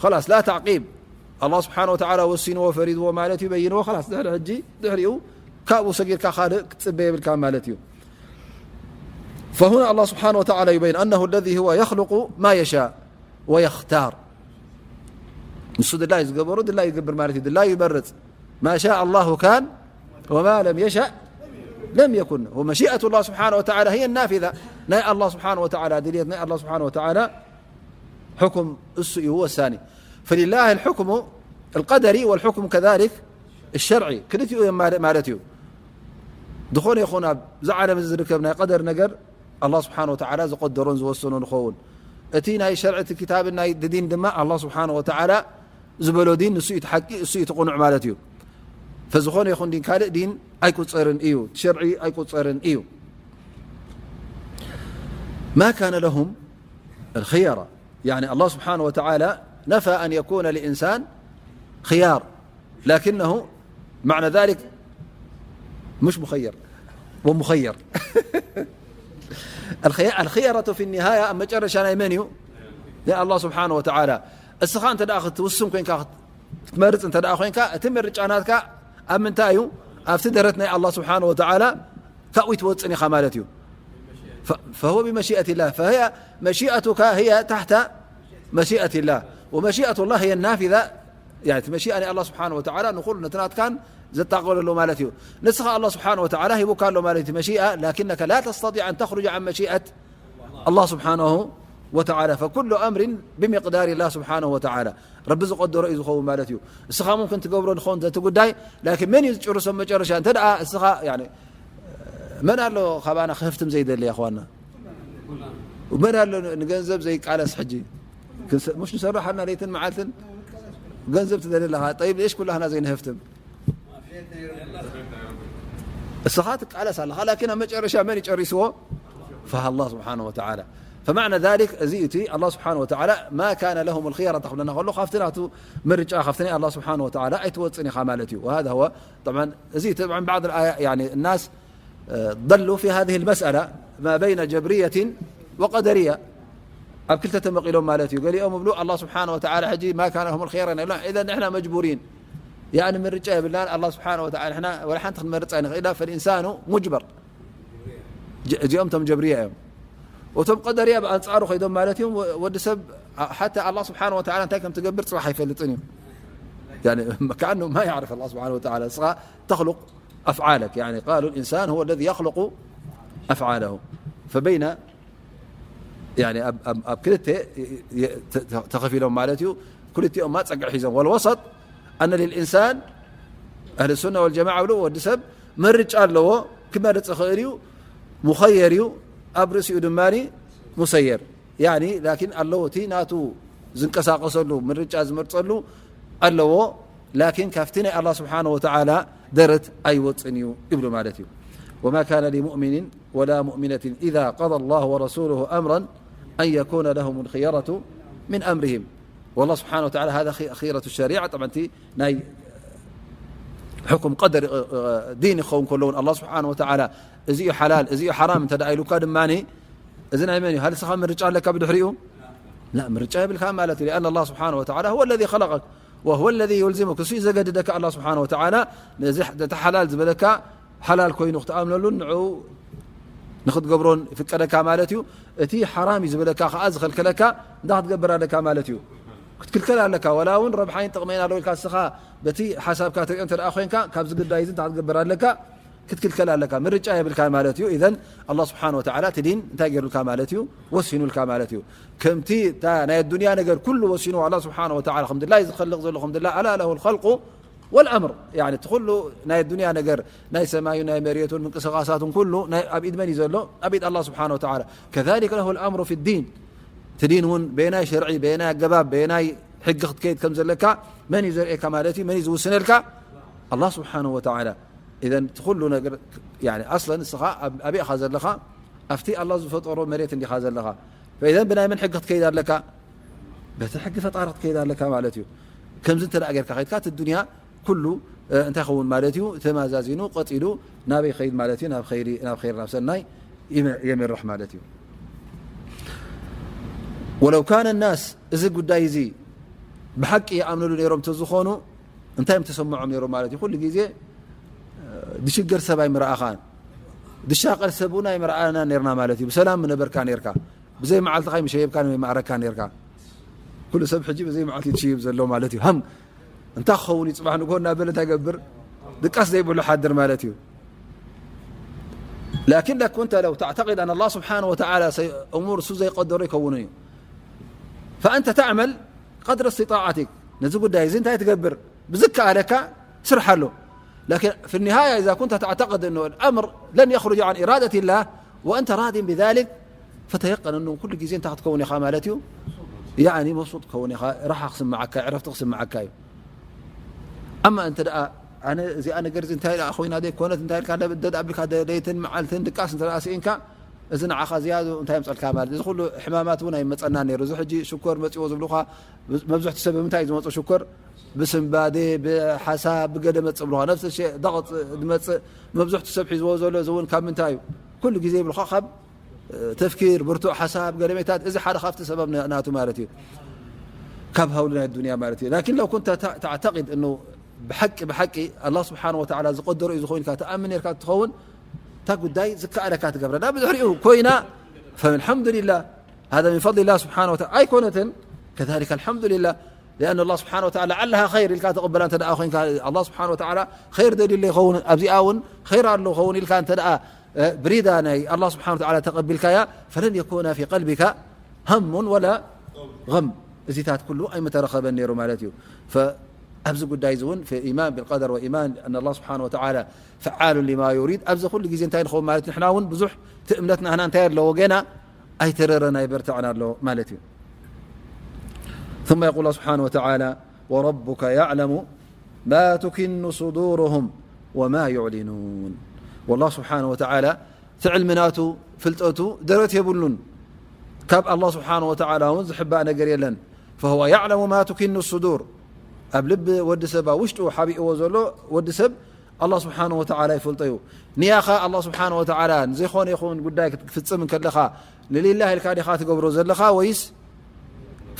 ኸላስ፣ ላ ተዕቂብ። ኣላህ ስብሓነሁ ወተዓላ ወሲንዎ፣ ፈሪድዎ ማለት እዩ፣ በይንዎ፣ ኸላስ፣ ድሕሪ ሕጂ፣ ድሕሪኡ ካብኡ ሰጊርካ ካልእ ክትጽበ የብልካ ማለት እዩ። فهنا الله سبحانه وتعالى يبين أنه الذي هو يخلق ما يشاء ويختار። ንሱ ድላይ ዝገበሮ ድላይ ይገብር ማለት እዩ። ድላይ ይመርጽ። ما شاء الله كان وما لم يشأ لم يكن. ومشيئة الله سبحانه وتعالى هي النافذة. ናይ ኣላህ ስብሓነሁ ወተዓላ ድልየት፣ ናይ ኣላህ ስብሓነሁ ወተዓላ ሕኩም እሱ እዩ ወሳኒ። فلله الحكم القدري والحكم كذلك الشرعي። ክልቲኡ እዮም ማለ-፣ ማለት እዩ። ዝኾነ ይኹን ኣብዚ ዓለም እዚ ዝርከብ ናይ ቀደር ነገር ኣላህ ስብሓነሁ ወተዓላ ዝቐደሮን ዝወሰኖን ይኸውን። እቲ ናይ ሸርዒ፣ እቲ ክታብን ናይ ዲን ድማ ኣላህ ስብሓነሁ ወተዓላ ዝበሎ ዲን ንሱ እዩ እቲ ሓቂ፣ እሱ እዩ እቲ ቅኑዕ ማለት እዩ። ፈዝኾነ ይኹን ዲን ካልእ ዲን ኣይቁጸርን እዩ፣ እቲ ሸርዒ ኣይቁጸርን እዩ። ما كان لهم الخيرة، يعني الله سبحانه وتعالى نفى أن يكون لإنسان خيار، لكنه معنى ذلك مش مخير ومخير. الخي-، الخيرة في النهاية ኣብ መጨረሻ ናይ መን እዩ? ናይ ኣላህ ስብሓነ ወተዓላ። እስኻ እንተ ደኣ ክትውስን ኮይንካ፣ ክትመርጽ እንተ ደኣ ኮይንካ፣ እቲ ምርጫ ናትካ ኣብ ምንታይ እዩ? ኣብቲ ደረት ናይ ኣላህ ስብሓነ ወተዓላ ካብኡ ትወጽን ኢኻ ማለት እዩ። ف-، فهو بمشيئة الله، فهي مشيئتك هي تحت مشيئة الله، ومشيئة الله هي النافذة، يعني እቲ መሺኣ ናይ ኣላህ ስብሓነ ወተዓላ ንኹሉ ነቲ ናትካን ዘጣቕለሉ ማለት እዩ። ንስኻ ኣላህ ስብሓነ ወተዓላ ሂቡካ ኣሎ ማለት እዩ መሺኣ፣ لكنك لا تستطيع أن تخرج عن مشيئة الله سبحانه وتعالى، فكل أمر بمقدار الله سبحانه وتعالى። ረቢ ዝቐደሮ እዩ ዝኸውን ማለት እዩ። እስኻ ሙምክን ትገብሮ ንኸውን ዘቲ ጉዳይ፣ ላኪን መን እዩ ዝጭርሶ መጨረሻ? እንተ ደኣ እስኻ፣ ያኒ፣ መን ኣሎ ካባና ክህፍትም ዘይደሊ፣ ኣኽዋና? መን ኣሎ ንገንዘብ ዘይቃለስ? ሕጂ ክንስ-፣ ሙሽ ንሰርሕ ኣልና ለይትን መዓልትን ገንዘብ ትደሊ ኣለኻ። ጠይብ፣ ሌሽ ኩላህና ዘይንህፍትም? እስኻ ትቃለስ ኣለኻ፣ ላኪን ኣብ መጨረሻ መን ይጨሪስዎ? فالله سبحانه وتعالى. فمعنى ذلك، እዚ እቲ ኣላህ ስብሓነ ወተዓላ ما كان لهم الخيرة ክብለና ከሎ፣ ካብቲ ናቱ ምርጫ፣ ካብቲ ናይ ኣላህ ስብሓነ ወተዓላ ኣይትወፅን ኢኻ ማለት እዩ። وهذا هو، طبعا، እዚ طبعا بعض الآية، يعني الناس ضلوا في هذه المسألة ما بين جبرية وقدرية، ኣብ ክልተ ተመቒሎም ማለት እዩ። ገሊኦም እብሉ ኣላህ ስብሓነ ወተዓላ ሕጂ ما كان لهم الخيرة ይብሉ፣ إذا ንሕና مجبورين، ያኒ ምርጫ የብልናን፣ ኣላህ ስብሓነ ወተዓላ ንሕና ወላ ሓንቲ ክንመርጽ ኣይንኽእል ኢና፣ فالإنسان مجبر። ጀ-፣ እዚኦም እቶም ጀብርያ እዮም። እቶም ቀደርያ ብኣንጻሩ ከይዶም ማለት እዮም። ወ-፣ ወዲ ሰብ ሓታ ኣላህ ስብሓነ ወተዓላ እንታይ ከም ትገብር ጽባሕ ኣይፈልጥን እዩ። ያኒ كأنه ما يعرف الله سبحانه وتعالى። ንስኻ تخلق أفعالك، يعني قالوا الإنسان هو الذي يخلق أفعاله. فبين ያኒ ኣብ፣ ኣብ፣ ኣብ ክልተ የ-፣ የ-፣ ተ-፣ ተ-፣ ተኸፊሎም ማለት እዩ። ክልቲኦም ማ ጸግዒ ሒዞም። والوسط أن للإنسان، أهل السنة والجماعة ብሉ፣ ወዲ ሰብ ምርጫ ኣለዎ፣ ክመርጽ ይኽእል እዩ፣ ሙኸየር እዩ፣ ኣብ ርእሲኡ ድማ ሙሰየር። ያኒ ላኪን ኣለዎ፣ እቲ ናቱ ዝንቀሳቐሰሉ፣ ምርጫ ዝመርጸሉ ኣለዎ፣ ላኪን ካብቲ ናይ ኣላህ ስብሓነ ወተዓላ ደረት ኣይወጽን እዩ ይብሉ ማለት እዩ። وما كان لمؤمن ولا مؤمنة إذا قضى الله ورسوله أمرا أن يكون لهم الخيرة من أمرهم. والله سبحانه وتعالى هذا خي-، خيرة الشريعة. طبعا እቲ ናይ ሕኩም ቀደር፣ እ፣ እ፣ ዲን ክኸውን ከሎ እውን ኣላህ ስብሓነ ወተዓላ እዚ እዩ ሓላል፣ እዚ እዩ ሓራም እንተ ደኣ ኢሉካ ድማ እዚ ናይ መን እዩ? ሃል እስኻ ምርጫ ኣለካ ብድሕሪኡ? ላ፣ ምርጫ የብልካ ማለት እዩ። لأن الله سبحانه وتعالى هو الذي خلقك وهو الذي يلزمك. እሱ እዩ ዘገድደካ ኣላህ ስብሓነ ወተዓላ ነዚ፣ ነቲ ሓላል ዝበለካ ሓላል ኮይኑ ክትኣምነሉን ንዕኡ ንኽትገብሮን ይፍቀደካ ማለት እዩ። እቲ ሓራም እዩ ዝበለካ ከኣ ዝኸልከለካ እንታይ ክትገብር ኣለካ ማለት እዩ? ክትክልከል ኣለካ። ወላ እውን ረብሓይን ጥቕመይን ኣለዎ ኢልካ እስኻ በቲ ሓሳብካ ትሪኦ እንተ ደኣ ኮይንካ ካብዚ ግዳይ እዚ እንታይ ክትገብር ኣለካ? ክትክልከል ኣለካ። ምርጫ የብልካ ማለት እዩ። ኢዘን ኣላህ ስብሓነ ወተዓላ እቲ ዲን እንታይ ገይሩልካ ማለት እዩ? ወሲኑልካ ማለት እዩ። ከምቲ እታ ናይ ኣዱንያ ነገር ኩሉ ወሲኑ ኣላህ ስብሓነ ወተዓላ ከም ድላይ ዝኸልቕ ዘሎ ከም ድላ، ألا له الخلق والأمر، ያኒ እቲ ኩሉ ናይ ኣዱንያ ነገር ናይ ሰማዩን ናይ መሬቱን ምንቅስቓሳቱን ኩሉ ናይ ኣብ ኢድ መን እዩ ዘሎ? ኣብ ኢድ ኣላህ ስብሓነ ወተዓላ። كذلك له الأمر في الدين، እቲ ዲን እውን በየናይ ሸርዒ፣ በየናይ ኣገባብ፣ በየናይ ሕጊ ክትከይድ ከም ዘለካ መን እዩ ዘርእየካ ማለት እዩ? መን እዩ ዝውስነልካ? ኣላህ ስብሓነ ወተዓላ። ኢዘን እቲ ኩሉ ነገር፣ ያኒ ኣስለን ንስኻ ኣብ-፣ ኣበይ ኢኻ ዘለኻ? ኣብቲ ኣላህ ዝፈጠሮ መሬት እንዲኻ ዘለኻ። ፈኢዘን ብናይ መን ሕጊ ክትከይድ ኣለካ? በቲ ሕጊ ፈጣሪ ክትከይድ ኣለካ ማለት እዩ። ከምዚ እንተ ደኣ ጌርካ ከይድካ፣ እቲ ዱንያ ኩሉ፣ እ፣ እንታይ ይኸውን ማለት እዩ? ተማዛዚኑ፣ ቀጺሉ ናበይ ይኸይድ ማለት እዩ? ናብ ኸይሪ፣ ናብ ኸይሪ፣ ናብ ሰናይ ይመ-፣ የምርሕ ማለት እዩ። ولو كان الناس، እዚ ጉዳይ እዚ ብሓቂ ይኣምንሉ ነይሮም እንተዝኾኑ፣ እንታይ ምተሰምዖም ነይሩ ማለት እዩ? ኩሉ ግዜ፣ እ፣ ድሽገር ሰብ ኣይምረኣኻን፣ ድሻቐል ሰብ እውን ኣይምረኣናን ነይርና ማለት እዩ። ብሰላም ምነበርካ ነይርካ። ብዘይ መዓልትኻ ኣይምሸየብካን ወይ ማዕረግካ ነይርካ። ኩሉ ሰብ ሕጂ ብዘይ መዓልቲ እዩ ዝሽይብ ዘሎ ማለት እዩ። ሃም፣ እንታይ ክኸውን እዩ ጽባሕ ንግሆ እናበለ እንታይ ገብር? ድቃስ ዘይብሉ ሓድር ማለት እዩ። لكنك كنت لو تعتقد أن الله سبحانه وتعالى سي-، أمور እሱ ዘይቀደሮ ይከውንን እዩ። فأنت تعمل قدر استطاعتك። ነዚ ጉዳይ እዚ እንታይ ትገብር? ብዝከኣለካ ስርሓሉ። لكن في النهاية إذا كنت تعتقد أنه الأمر لن يخرج عن إرادة الله وأنت راض بذلك، فتيقن أنه ኩሉ ግዜ እንታይ ክትከውን ኢኻ ማለት እዩ? ያኒ መብሱጥ ክኸውን ኢኻ፣ ራሓ ክስምዓካ፣ ዕረፍቲ ክስምዓካ እዩ። ኣማ እንተ ደኣ ኣነ እዚኣ ነገር እዚ እንታይ ደኣ ኮይና ዘይኮነት እንታይ ኢልካ እንደ ደድ ኣቢልካ ደ-፣ ለይትን መዓልትን ድቃስ እንተ ደኣ ስኢንካ፣ እዚ ንዓኻ ዝያዱ እንታይ የምጸልካ ማለት እዩ? እዚ ኩሉ ሕማማት እውን ኣይመጸና ነይሩ። እዚ ሕጂ ሽኮር መጺዎ ዝብሉኻ፣ መብዝሕቲ ሰብ ብምንታይ እዩ ዝመጾ ሽኮር? ብስንባዴ፣ ብሓሳብ፣ ብገለ መጽእ ይብሉኻ። ነፍሲ ሸ-፣ ደቕጽ ዝመጽእ መብዝሕቲ ሰብ ሒዝዎ ዘሎ እዚ እውን ካብ ምንታይ እዩ? ኩሉ ግዜ ይብሉኻ ካብ ተፍኪር፣ ብርቱዕ ሓሳብ፣ ገለሜታት፣ እዚ ሓደ ካብቲ ሰበብ ና-፣ ናቱ ማለት እዩ። ካብ ሃውሊ ናይ ዱንያ ማለት እዩ። ላኪን ለው ኩንተ ተ-፣ ተዕተቂድ እኑ ብሓቂ፣ ብሓቂ ኣላህ ስብሓነ ወተዓላ ዝቀደሮ እዩ ዝኾይንካ ትኣምን ነርካ ትኸውን፣ እታ ጉዳይ ዝከኣለካ ትገብረ። ዳ ብድሕሪኡ ኮይና፣ ፈልሐምዱሊላህ፣ ሃዛ ሚን ፈድሊላህ ስብሓነ ወተዓላ። ኣይኮነትን፣ ከዛሊከ ኣልሐምዱሊላህ፣ ሊኣን ኣላህ ስብሓነ ወተዓላ ዓላሃ ኸይር ኢልካ ተቐበላ እንተ ደኣ ኮይንካ፣ ኣላህ ስብሓነ ወተዓላ ኸይር ደልዩለይ ይኸውን፣ ኣብዚኣ እውን ኸይር ኣሎ ይኸውን ኢልካ እንተ ደኣ እ፣ ብሪዳ ናይ ኣላህ ስብሓነ ወተዓላ ተቐቢልካያ፣ ፈለን የኩነ ፊ ቀልቢካ ሃሙን ወላ ገም፣ እዚታት ኩሉ ኣይምተረኸበን ነይሩ ማለት እዩ። ፈ-፣ ኣብዚ ጉዳይ እዚ እውን፣ ኢማን ብልቀደር ወኢማን ኣን ኣላህ ስብሓነ ወተዓላ ፈዓሉን ሊማ ዩሪድ፣ ኣብዚ ኩሉ ግዜ እንታይ ንኸውን ማለት፣ ንሕና እውን ብዙሕ እቲ እምነት ናህና እንታይ ኣለዎ፣ ገና ኣይተረረን ኣይበርትዐን ኣሎ ማለት እዩ። ثم يقول الله سبحانه وتعالى: وربك يعلم ما تكن صدورهم وما يعلنون. والله سبحانه وتعالى እቲ ዕልሚ ናቱ፣ ፍልጠቱ ደረት የብሉን። ካብ ኣላህ ስብሓነ ወተዓላ እውን ዝሕባእ ነገር የለን። فهو يعلم ما تكن الصدور። ኣብ ልቢ ወዲ ሰብ፣ ኣብ ውሽጡ ሓቢእዎ ዘሎ ወዲ ሰብ ኣላህ ስብሓነ ወተዓላ ይፈልጦ እዩ። ንያኻ ኣላህ ስብሓነ ወተዓላ ንዘይኾነ ይኹን ጉዳይ ክትፍጽም እንከለኻ፣ ንሊላህ ኢልካ ዲኻ ትገብሮ ዘለኻ ወይስ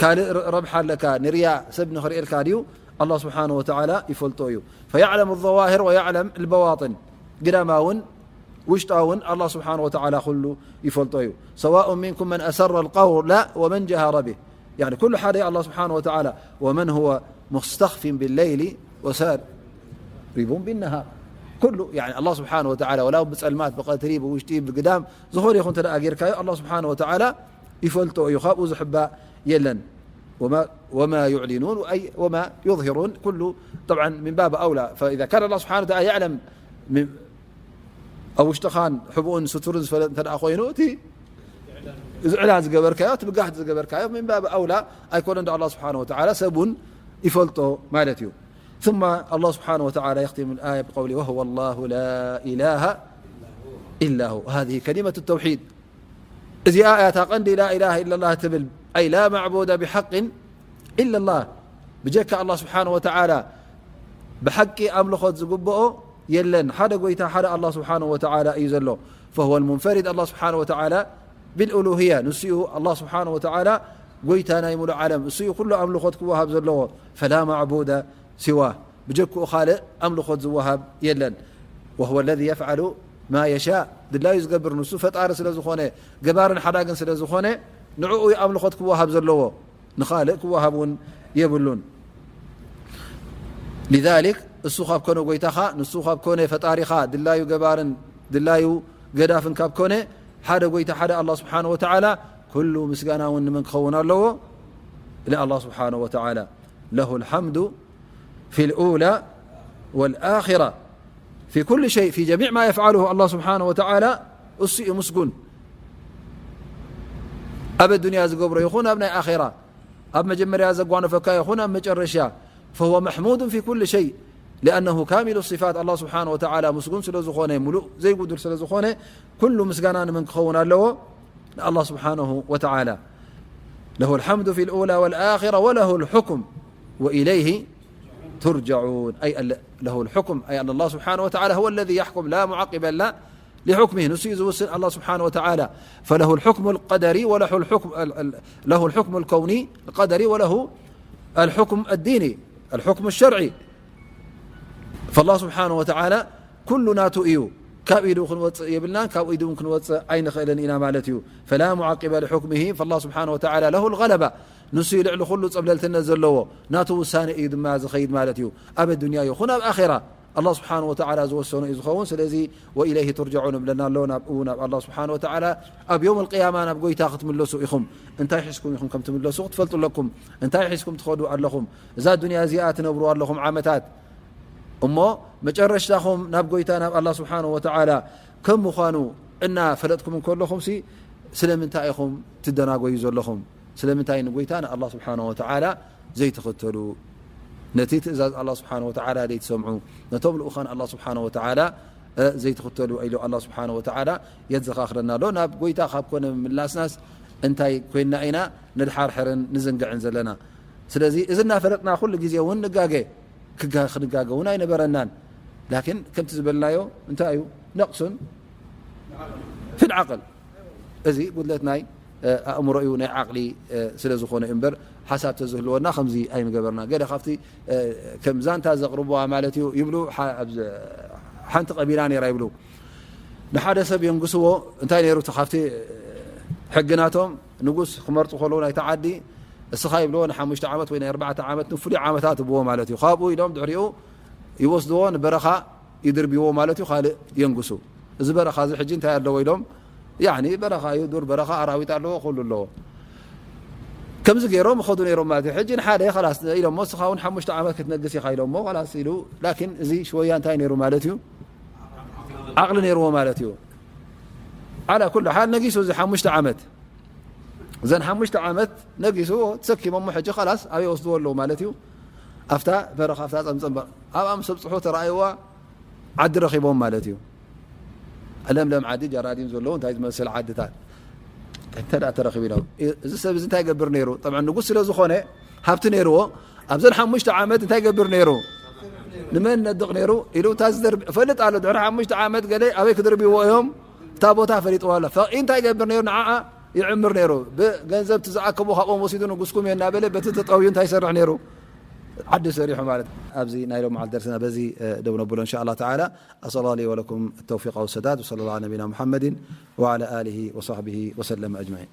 ካልእ ረ-፣ ረብሓ ኣለካ፣ ንርያ ሰብ ንኽርእየልካ ድዩ? ኣላህ ስብሓነ ወተዓላ ይፈልጦ እዩ። فيعلم الظواهر ويعلم البواطن። ግዳማውን ውሽጣውን ኣላህ ስብሓነ ወተዓላ ኩሉ ይፈልጦ እዩ። سواء منكم من أسر القول ومن جهر به። ያኒ ኩሉ ሓደ ኣላህ ስብሓነ ወተዓላ። ومن هو مستخف بالليل وسارب بالنهار። ኩሉ ያኒ ኣላህ ስብሓነ ወተዓላ ወላ ብጸልማት፣ ብቐትሪ፣ ብውሽጢ፣ ብግዳም፣ ዝኾነ ይኹን እንተ ደኣ ጌርካዮ ኣላህ ስብሓነ ወተዓላ ይፈልጦ እዩ። ካብኡ ዝሕባእ የለን። وما، وما يعلنون، أي وما يظهرون، ኩሉ طبعا من باب أولى. فإذا كان الله سبحانه وتعالى يعلم من ኣብ ውሽጥኻን ሕቡእን ስቱርን ዝፈለጥ እንተ ደኣ ኮይኑ፣ እቲ እዚ ዕላን ዝገበርካዮ፣ እቲ ብጋህቲ ዝገበርካዮ፣ من باب أولى ኣይኮነን ዶ ኣላህ ስብሓነ ወተዓላ ሰብ እውን ይፈልጦ ማለት እዩ። ثم الله سبحانه وتعالى يختم الآية بقوله: وهو الله لا إله إلا هو. هذه كلمة التوحيد. እዚኣ እያ እታ ቀንዲ لا إله إلا الله ትብል። أي لا معبود بحق إلا الله። ብጀካ ኣላህ ስብሓነ ወተዓላ ብሓቂ ኣምልኾት ዝግብኦ የለን። ሓደ ጎይታ፣ ሓደ ኣላህ ስብሓነ ወተዓላ እዩ ዘሎ። فهو المنفرد الله سبحانه وتعالى بالألوهية። ንሱ እዩ ኣላህ ስብሓነ ወተዓላ ጎይታ ናይ ሙሉእ ዓለም። እሱ እዩ ኩሉ ኣምልኾት ክወሃብ ዘለዎ። فلا معبود سواه። ብጀክኡ ካልእ ኣምልኾት ዝወሃብ የለን። وهو الذي يفعل ما يشاء። ድላዩ ዝገብር ንሱ ፈጣሪ ስለ ዝኾነ፣ ገባርን ሓዳግን ስለ ዝኾነ፣ ንዕኡ እዩ ኣምልኾት ክወሃብ ዘለዎ። ንኻልእ ክወሃብ እውን የብሉን። لذلك እሱ ካብ ኮነ ጎይታኻ፣ ንሱ ካብ ኮነ ፈጣሪኻ፣ ድላዩ ገባርን ድላዩ ገዳፍን ካብ ኮነ፣ ሓደ ጎይታ፣ ሓደ ኣላህ ስብሓነ ወተዓላ፣ ኩሉ ምስጋና እውን ንመን ክኸውን ኣለዎ? ንኣላህ ስብሓነ ወተዓላ። له الحمد في الأولى والآخرة في كل شيء، في جميع ما يفعله الله سبحانه وتعالى እሱ እዩ ምስጉን። ኣብ ኣዱንያ ዝገብሮ ይኹን ኣብ ናይ ኣኼራ፣ ኣብ መጀመርያ ዘጓነፈካ ይኹን ኣብ መጨረሻ፣ فهو محمود في كل شيء لأنه كامل الصفات። ኣላህ ስብሓነ ወተዓላ ምስጉን ስለ ዝኾነ፣ ሙሉእ ዘይጉዱል ስለ ዝኾነ፣ ኩሉ ምስጋና ንመን ክኸውን ኣለዎ? ንኣላህ ስብሓነሁ ወተዓላ። له الحمد في الأولى والآخرة وله الحكم وإليه ترجعون. أي ال-، له الحكم، أي أن الله سبحانه وتعالى هو الذي يحكم لا معقب ل-، لحكمه. ንሱ እዩ ዝውስን ኣላህ ስብሓነሁ ወተዓላ። فله الحكم القدري وله الحكم ال-، ال-، له الحكم الكوني القدري وله الحكم الديني الحكم الشرعي. فالله سبحانه وتعالى ኩሉ ናቱ እዩ። ካብ ኢዱ ክንወፅእ የብልናን፣ ካብ ኢዱ እውን ክንወፅእ ኣይንኽእልን ኢና ማለት እዩ። فلا معقب لحكمه، فالله سبحانه وتعالى له الغلبة። ንሱ እዩ ልዕሊ ኩሉ ፀብለልትነት ዘለዎ፣ ናቱ ውሳነ እዩ ድማ ዝኸይድ ማለት እዩ። ኣብ ኣዱንያ ይኹን ኣብ ኣኼራ ኣላህ ስብሓነ ወተዓላ ዝወሰኖ እዩ ዝኸውን። ስለዚ وإليه ترجعون እብለና ኣሎ፣ ናብኡ፣ ናብ ኣላህ ስብሓነ ወተዓላ። ኣብ የውም ኣልቅያማ ናብ ጎይታ ክትምለሱ ኢኹም። እንታይ ሒዝኩም ኢኹም ከም ትምለሱ ክትፈልጡ ኣለኩም። እንታይ ሒዝኩም ትኸዱ ኣለኹም? እዛ ዱንያ እዚኣ ትነብሩ ኣለኹም ዓመታት። እሞ መጨረሽታኹም ናብ ጎይታ፣ ናብ ኣላህ ስብሓነሁ ወተዓላ ከም ምዃኑ እናፈለጥኩም እንከለኹምሲ፣ ስለምንታይ ኢኹም ትደናጎዩ ዘለኹም? ስለምንታይ ንጎይታ ንኣላ ስብሓን ወተዓላ ዘይትኽተሉ፣ ነቲ ትእዛዝ ኣላ ስብሓን ወተዓላ ዘይትሰምዑ፣ ነቶም ልኡኻን ኣላ ስብሓን ወተዓላ ዘይትኽተሉ ኢሉ ኣላ ስብሓን ወተዓላ የዘኻኽረና ኣሎ። ናብ ጎይታ ካብ ኮነ ምላስናስ እንታይ ኮይንና ኢና ንድሓርሕርን ንዝንግዕን ዘለና? ስለዚ እዚ እናፈለጥና ኩሉ ግዜ እውን ንጋገ ክጋ-፣ ክንጋገ እውን ኣይነበረናን። ላኪን ከምቲ ዝበልናዮ እንታይ እዩ? ነቕሱን ፊል ዓቕል። እዚ ጉድለት ናይ ኣእምሮ እዩ፣ ናይ ዓቕሊ ስለ ዝኾነ እዩ እምበር፣ ሓሳብ ተዝህልወና ከምዚ ኣይምገበርና። ገለ ካብቲ ከም ዛንታ ዘቕርብዋ ማለት እዩ ይብሉ። ሓንቲ ቀቢላ ነይራ ይብሉ። ንሓደ ሰብ የንግስዎ። እንታይ ነይሩ እቲ ካብቲ ሕጊ ናቶም? ንጉስ ክመርፁ ከለዉ ናይቲ ዓዲ፣ እስኻ ይብልዎ ንሓሙሽተ ዓመት ወይ ናይ ኣርባዕተ ዓመት ንፍሉይ ዓመታት ይብዎ ማለት እዩ። ካብኡ ኢሎም ድሕሪኡ ይወስድዎ፣ ንበረኻ ይድርብዎ ማለት እዩ። ካልእ የንግሱ። እዚ በረኻ እዚ ሕጂ እንታይ ኣለዎ ኢሎም፣ ያኒ በረኻ እዩ፣ ዱር በረኻ ኣራዊት ኣለዎ፣ ኩሉ ኣለዎ። ከምዚ ገይሮም ይኸዱ ነይሮም ማለት እዩ። ሕጂ ንሓደ ኸላስ ኢሎሞ፣ እስኻ እውን ሓሙሽተ ዓመት ክትነግስ ኢኻ ኢሎሞ፣ ኸላስ ኢሉ። ላኪን እዚ ሽወያ እንታይ ነይሩ ማለት እዩ? ዓቕሊ ነይርዎ ማለት እዩ። ዓላ ኩሉ ሓል ነጊሱ እዚ ሓሙሽተ ዓመት። እዘን ሓሙሽተ ዓመት ነጊሱ ተሰኪሞሞ፣ ሕጂ ኸላስ ኣበይ ወስድዎ ኣለዉ ማለት እዩ? ኣብታ በረኻ፣ ኣብታ ጸምጸም በ-፣ ኣብኣ ምስ ኣብጽሑ ተረኣይዋ ዓዲ ረኺቦም ማለት እዩ። ለምለም ዓዲ፣ ጀራዲን ዘለዎ እንታይ ዝመስል ዓድታት እንተ ደኣ ተረኺቡ ኢሎም፣ እዚ ሰብ እዚ እንታይ ይገብር ነይሩ? ጠብዓ ንጉስ ስለ ዝኾነ ሃብቲ ነይርዎ፣ ኣብዘን ሓሙሽተ ዓመት እንታይ ይገብር ነይሩ? ንመን ነድቕ ነይሩ? ኢሉ እታ ዝደርብ-፣ እፈልጥ ኣሎ፣ ድሕሪ ሓሙሽተ ዓመት ገለ ኣበይ ክድርብዎ እዮም? እታ ቦታ ፈሊጥዋ ኣሎ። ፈቒ እንታይ ይገብር ነይሩ? ንዓኣ ይዕምር ነይሩ። ብገንዘብ እቲ ዝኣከቦ ካብኦም ወሲዱ ንጉስኩም እየ እናበለ በቲ ተጠውዩ እንታይ ይሰርሕ ነይሩ? ዓዲ ሰሪሑ ማለት። ኣብዚ ናይ ሎም መዓልቲ ደርስና በዚ፣ እ፣ ደው ነብሎ እንሻ ኣላህ ተዓላ። أسأل الله لي ولكم التوفيق والسداد، وصلى الله على نبينا محمد وعلى آله وصحبه وسلم أجمعين.